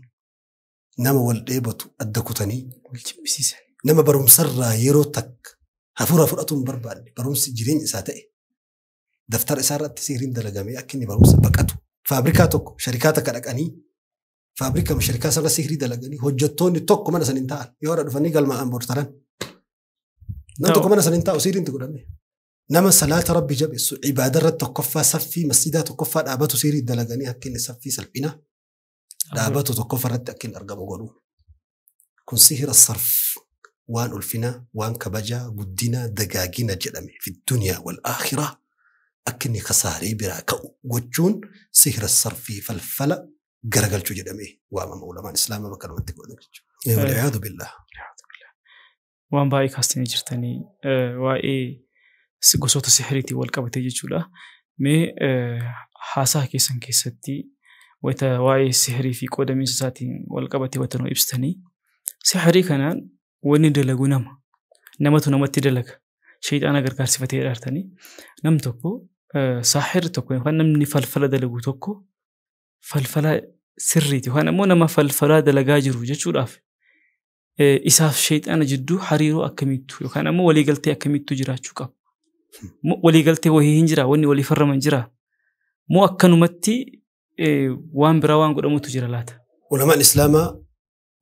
[SPEAKER 1] nama wal dheebatu adda kutanii
[SPEAKER 2] Wal jibbisiisan.
[SPEAKER 1] nama barumsarraa yeroo takka hafuura fudhatu hin barbaanne barumsi jireenya isaa ta'e daftara isaa irratti sihiriin dalagamee akka inni barumsa baqatu. Faabrikaa tokko sharikaa takka dhaqanii faabrikaa sharikaa sana sihirii dalaganii hojjettoonni tokko mana san hin taa'an yoo har'a dhufanii galmaa'an boortaran. Nam tokko mana san hin taa'u sihiriin godhame. Nama salaata rabbi jabeessu ibaada irratti tokkoffaa saffii masjidaa tokkoffaa dhaabatu sihirii dalaganii akka inni saffii salphina dhaabatu tokkoffaa irratti akka inni argamu godhu. Kun sihira sarf waan ulfinaa waan kabajaa guddinaa dagaagina jedhame fi duniyaa wal aakhiraa akka inni kasaaree biraa ka'u gochuun sihira sarfii falfala garagalchuu jedhamee waamama ulamaan islaamaa bakka namatti godhan jechuudha. Wal'iyaadu billah.
[SPEAKER 2] Waan baay'ee kaastanii jirtanii waa'ee gosoota sihiriitiin wal qabatee jechuudha. Mee haasaa keessan keessatti wayita waa'ee sihirii fi qoodamiinsa isaatiin wal qabatee wayita nu ibsitanii sihirii kanaan wanni dalagu nama. Namatu namatti dalaga. Shayxaana gargaarsifatee dhaartanii nam tokko saahirri tokko yookaan namni falfala dalagu tokko falfala sirriiti yookaan ammoo nama falfalaa dalagaa jiru jechuudhaaf isaaf shayxaana jidduu hariiroo akkamiittu yookaan ammoo waliigaltee akkamiittu jiraachuu qaba. Waliigaltee wayii hin jiraa wanni walii farraman jiraa moo akkanumatti waan biraa waan godhamutu jira laata?
[SPEAKER 1] Ulamaan islaamaa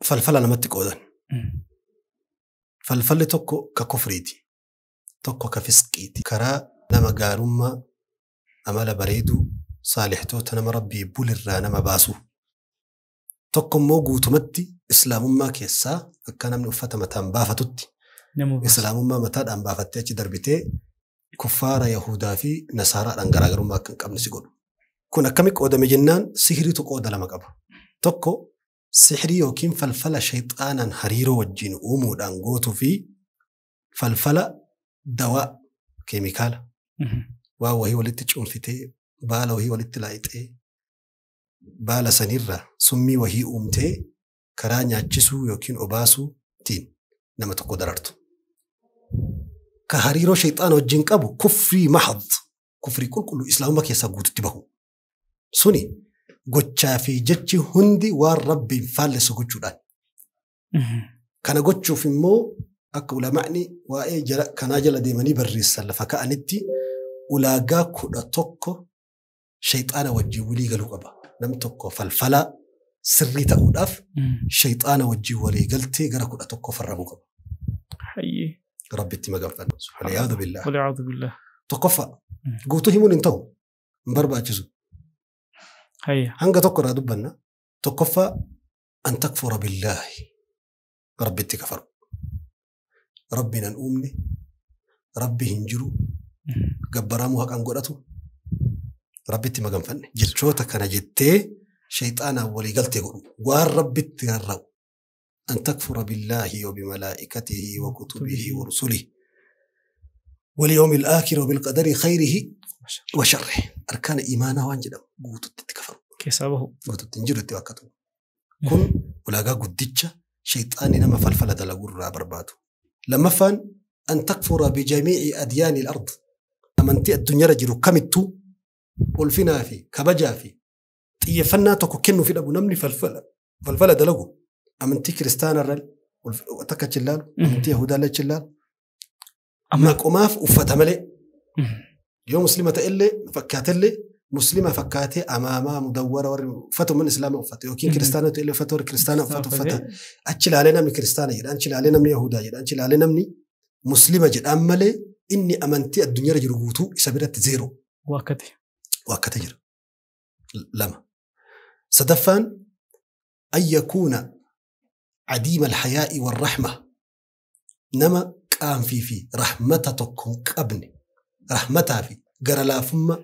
[SPEAKER 1] falfala namatti qoodan. Falfalli tokko ka kufriiti. Tokko ka fisqiiti. Karaa nama gaarummaa amala bareeduu saalihtoota nama rabbii bulirraa nama baasu. Tokko immoo guutumatti islaamummaa keessaa akka namni uffata mataan baafatutti islaamummaa mataadhaan baafattee achi darbitee kuffaara Yahudaa fi Nasaaraadhaan garaagarummaa akka hin qabne si godhu. Kun akkami qoodame jennaan sihiriitu qooda lama qaba. Tokko sihirii yookiin falfala shayxaanaan hariiroo wajjin uumuudhaan gootuu fi falfala dawaa keemikaala waa wahii walitti cuunfitee baala wahii walitti laayixee baala sanirraa summii wahii uumtee karaa nyaachisuu yookiin obaasuutiin nama tokko darartu. Ka hariiroo shayxaana wajjin qabu kufrii mahad kufrii qulqulluu islaamummaa keessaa guututti bahu. Suni gochaa fi jechi hundi waan rabbiin faallessu gochuudhaan. Kana gochuuf immoo akka ulamaa'ni waa'ee kanaa jala deemanii barreessan lafa ka'anitti ulaagaa 11 shayxaana wajjin walii galuu qaba. Namni tokko falfala sirrii ta'uudhaaf shayxaana wajjin walii galtee gara 11 farramuu qaba. Rabbitti maganfanna. Wal'iyaadu billah.
[SPEAKER 2] Wal'iyaadu billah.
[SPEAKER 1] Tokkoffaa guutuu himuun hin ta'u hin barbaachisu. Hanga tokko irraa dubbanna. Tokkoffaa an takfura billaahi. Rabbitti kafaru. Rabbi nan uumne, Rabbi hin jiru, gabbaramuu haqan godhatu, Rabbitti maganfanne. Jechoota kana jettee shayxaanaan walii galtee godhu. Waan Rabbitti rarra'u. An takfura billaahi wa bimalaa'ikatihi wa kutubihi wa rusulihi. واليوم الآخر وبالقدر خيره وشره. أركان إيمانه وان جدام قوتت تكفر.
[SPEAKER 2] كيسابه.
[SPEAKER 1] قوتت تنجر تواكتو. كن ولاقا قدتش شيطاني نما فلفلة دلقور برباتو. لما فان أن تكفر بجميع أديان الأرض. أمنتي الدنيا رجل كمتو والفنا في كبجا في Xiyyeeffannaa tokko kennuufi dhabu namni falfala dalagu amantii kiristaanarra takka achi ilaalu, amantii Yahudaallee achi ilaalu. Maqumaaf uffata malee yoo muslima ta'ellee fakkaatellee muslima fakkaatee amaamaa mudawwara warri uffata uummanni islaamaa uffata yookiin kiristaana ta'ellee uffata warri kiristaana uffata uffata. Achi ilaalee namni kiristaana jedha, achi ilaalee namni Yahudaa jedha, achi ilaalee namni muslima jedhaan malee inni amantii addunyaarra jiru guutuu isa biratti zeero. Waakkate jira. Lama. Sadaffaan an yakuuna cadiima alhayaa'i warrahma nama qaanfii fi rahmata tokko hin qabne rahmataa fi gara laafummaa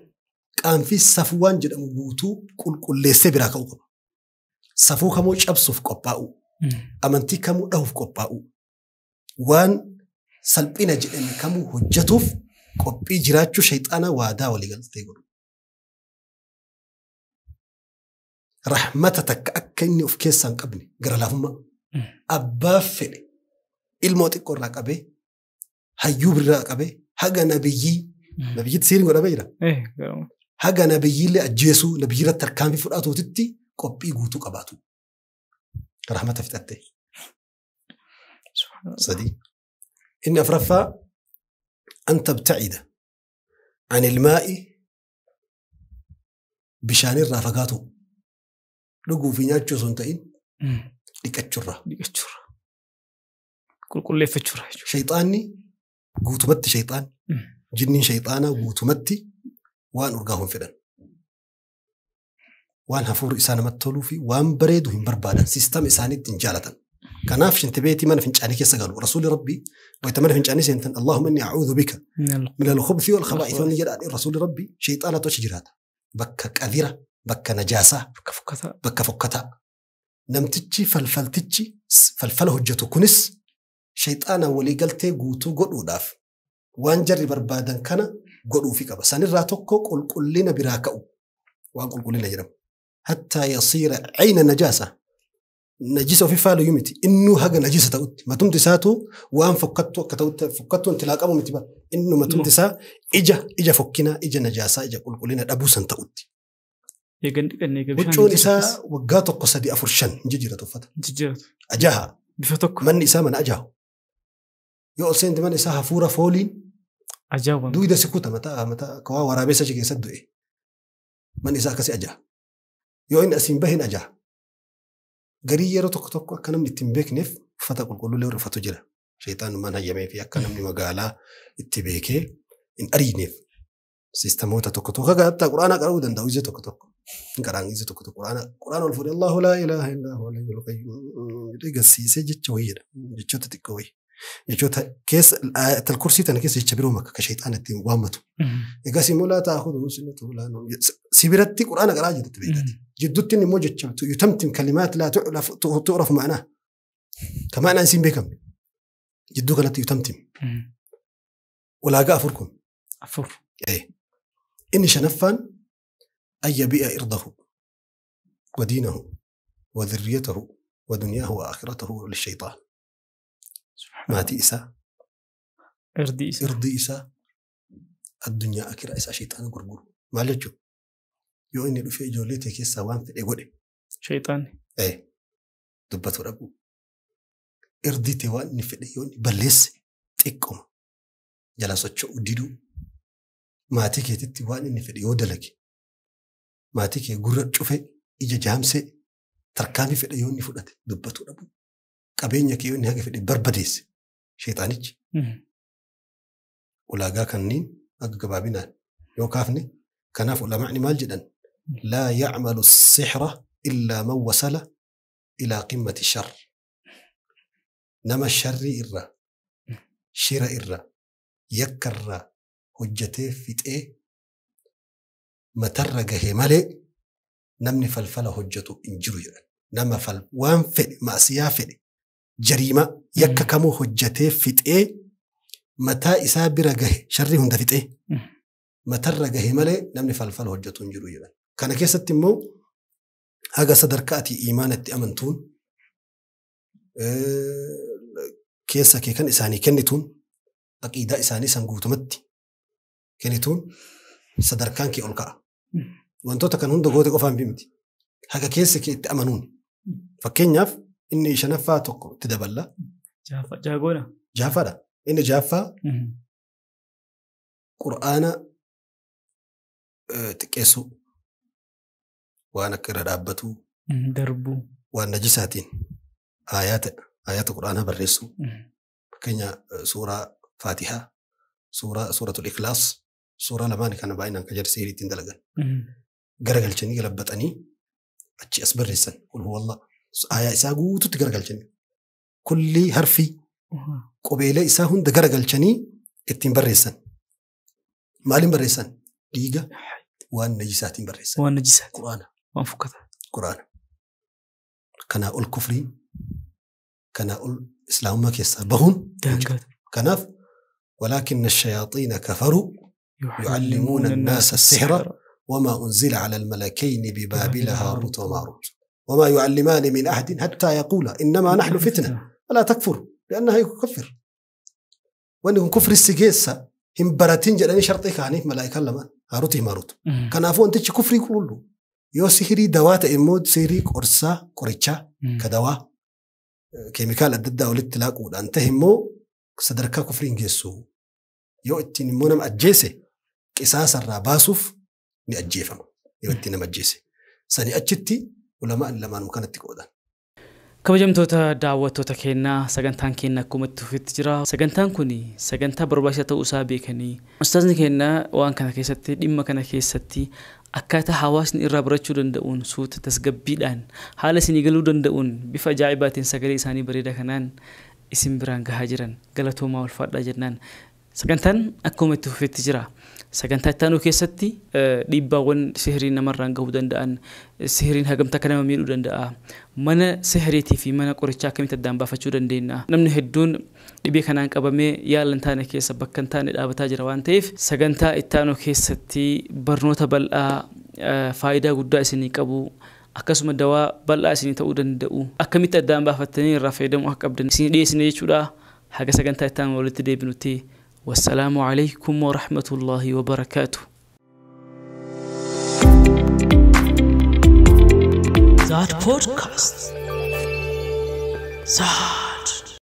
[SPEAKER 1] qaanfii safuu waan jedhamu guutuu qulqulleessee biraa ka'uu qaba. Safuu kamuu cabsuuf qophaa'u, amantii kamuu dhahuuf qophaa'u, waan salphina jedhame kamuu hojjetuuf qophii jiraachuu shayxaana waadaa waliigaltee godhu. Rahmata takka akka inni of keessaa hin qabne gara laafummaa abbaa fedhe ilmoo xiqqoo irraa qabee hayyuu birraa qabee haga nabiyyii nabiyyitti siiriin godhamee jira. Haga nabiyyiillee ajjeesuu nabiyyi irratti tarkaanfii fudhatuutitti qophii guutuu qabaatu. Rahmata fixatte. Sadii. Inni afraffaa an tabtacida an ilmaa'i bishaanirraa fagaatu. Dhuguu fi nyaachuu osoo hin ta'in dhiqachuurraa.
[SPEAKER 2] Dhiqachuurraa. Qulqulleeffachuurraa jechuudha.
[SPEAKER 1] Shayxaanni guutumatti shayxaan jinniin shayxaanaa guutumatti waan urgaa'u hin fedhan. Waan hafuurri isaa namatti toluu fi waan bareedu hin barbaadan. Siistama isaaniitti hin jaalatan. Kanaaf shintibeetii mana fincaanii keessa galu. Rasuulli Rabbii wayita mana fincaanii seentan Allahumma inni a'uudhu bika min al-khubthi wal khaba'ith wanni jedha Rasuulli Rabbii shayxaanatu achi jiraata. Bakka qadira, bakka najaasaa, bakka fokkataa. Namtichi falfaltichi falfala hojjetu kunis shayxaanaan waliigaltee guutuu godhuudhaaf waan jarri barbaadan kana godhuufi qaba. Sanirraa tokko qulqullina biraa ka'u. Waan qulqullina jedhamu. Hattaa yasiira cayna najaasa. Najisa ofii faaluyyuu miti. Innuu haga najisa ta'utti. Matumti isaatu waan fokkattuu akka ta'utti fokkattuun tilaa qabu miti bara. Innu matumti isaa ija fokkinaa, ija najaasaa, ija qulqullina dhabuu san ta'utti. Huccuun isaa waggaa 1 3 4 5 hin jijjiiratu uffata. Ajaaha.
[SPEAKER 2] Bifa tokko.
[SPEAKER 1] Manni isaa mana ajaahu. Yoo ol seente mana isaa hafuura fooliin
[SPEAKER 2] Ajaa'ibaa.
[SPEAKER 1] Duwida si kuta mataa akka waa waraabessa achi keessatti du'e. Manni isaa akkasii ajaa'a. Yoo inni asiin bahe hin ajaa'a. Garii yeroo tokko tokko akka namni itti hin beekneef uffata qulqulluu illee uffatu jira. Shayxaanummaan hayyamee fi akka namni magaalaa itti beekee hin ariineef. Siistamoota tokko tokko haga hatta quraana qara'uu danda'u ija tokko tokko. Hin qara'an ija tokko tokko quraana ol fuudhee Allahu laa ilaaha illaa huwa al-hayyul qayyuum jedhee garsiisee jecha wayii jedha. Jechoota xiqqoo wayii. Jechoota keessa ayatul kursii tana keessa jecha biroo makka ka shayxaana ittiin waammatu. Egas immoo laa ta'khudhuhu sinatun walaa nawm. Si biratti quraana qara'aa jirti beekati. Jidduutti inni immoo jecha yutamtim kalimaat laa tu'rafu ma'anaa. Ka ma'anaan isiin beekamne. Jidduu kanatti yutamtim. Ulaagaa afur kun.
[SPEAKER 2] Afur.
[SPEAKER 1] Inni shanaffaan an yabi'a irdahu wa diinahu wa dhurriyyatahu wa dunyaahu wa aakhiratahu lishayxaan. Maatii isaa, irdii isaa, addunyaa akiraa isaa shayxaana gurguru. Maal jechuun? Yoo inni dhufee ijoollee ta'e keessaa waan fedhe godhe.
[SPEAKER 2] Shayxaanni.
[SPEAKER 1] Dubbatu dhabu. Irdii ta'e waan inni fedhe yoo inni balleesse xiqqoma. Jala socho'u diduu. Maatii keetitti waan inni fedhe yoo dalage. Maatii kee gurra cufee ija jaamsee tarkaanfii fedhe yoo inni fudhate dubbatu dhabu. Qabeenya kee yoo inni haga fedhe barbadeesse. Shayxaanichi. Ulaagaa kanneen akka gabaabinaan yoo kaafne kanaaf ulamaa'ni maal jedhan? Laa ya'malu sixra illaa man wasala ilaa qimmati sharr. Nama sharrii irraa, shira irraa, yakka irraa hojjetee fixee matarra gahee malee namni falfala hojjetu hin jiru jedhan. Nama waan fedhe, maasiyaa fedhe, jariima yakka kamuu hojjetee fixee mataa isaa bira gahe, sharrii hunda fixee matarra gahe malee namni falfala hojjetu hin jiru jedhan. Kana keessatti immoo haga sadarkaa ati imaanatti amantuun keessa kee kan isaanii kennituun aqiidaa isaanii san guutumatti kennituun sadarkaan kee ol ka'a. Wantoota kan hunda goote qofaan miti. Haga keessa kee itti amanuun. Fakkeenyaaf inni shanaffaa tokko itti daballa.
[SPEAKER 2] Jaagoona.
[SPEAKER 1] Jaafaadha. Inni jaaffaa Qur'aana xiqqeessuu waan akka irra dhaabbatu.
[SPEAKER 2] Darbuu.
[SPEAKER 1] Waan najisaatiin ayaata Qur'aanaa barreessuu. Fakkeenya suuraa Faatihaa, suuratul Ikhlaas, suuraa lamaan kana baay'inaan kan jarri sihirii ittiin dalagan. Garagalchanii galabbaxanii achi as barreessan. Qul huwallah. Aayaa isaa guututti garagalchanii. Kulli harfii qubeelee isaa hunda garagalchanii ittiin barreessan. Maaliin barreessan? Dhiiga waan najisaatiin barreessan.
[SPEAKER 2] Waan najisaatiin.
[SPEAKER 1] Qur'aana.
[SPEAKER 2] Waan fokkataa.
[SPEAKER 1] Qur'aana. Kanaa ol kufriin, kanaa ol islaamummaa keessaa bahuun. Kanaaf walaakinna ash-shayaaxiina kafaruu yu'allimuuna an-naasa as-sihra wamaa unzila ala al-malakayni bibaabila haaruut wa maaruut wamaa yu'allimaani min ahadin hattaa yaquula innamaa nahnu fitna falaa takfur li'annaha yukaffir. Wanni kun kufri si geessa hin baratin jedhanii sharxii kaaniif malaayikaan lamaan Haaruutii Maaruut. Kanaafuu wantichi kufrii qulqullu yoo sihirii dawaa ta'e immoo sihirii qorsaa qorichaa ka dawaa keemikaala adda addaa walitti laaquudhaan ta'e immoo sadarkaa kufrii hin geessu. Yoo ittiin immoo nama ajjeese qisaasarraa baasuuf ni ajjeefama. Yoo ittiin nama ajjeese. Sanii achitti ulamaan lamaanuma kanatti qoodan.
[SPEAKER 2] Kabajamtoota daawwattoota keenyaa sagantaan keenya akkuma itti fufetti jira. Sagantaan kun sagantaa barbaachisaa ta'uu isaa beekanii ustaazni keenya waan kana keessatti dhimma kana keessatti akkaataa hawaasni irraa barachuu danda'uun suuta tasgabbiidhaan haala isinii galuu danda'uun bifa ajaa'ibaatiin sagalee isaanii bareedaa kanaan isin biraan gahaa jiran galatoomaa ulfaadhaa jennaan. Sagantaan akkuma itti fufetti jira. Sagantaa itti aanu keessatti dhiibbaawwan sihirii namarraan gahuu danda'an, sihiriin hagamta akka nama miidhuu danda'a, mana sihiriitii fi mana qorichaa akkamitti addaan baafachuu dandeenya. Namni hedduun dhibee kanaan qabamee yaala hin taane keessa bakka hin taane dhaabataa jira waan ta'eef sagantaa itti aanu keessatti barnoota bal'aa faayidaa guddaa isinii qabu akkasuma dawaa bal'aa isinii ta'uu danda'u akkamitti addaan baafattanii irraa fayyadamuu akka qabdan isinii dhiyeessine jechuudha. Haga sagantaa itti aanu walitti deebinutti. والسلام عليكم ورحمة الله وبركاته.
[SPEAKER 3] That podcast. Zad.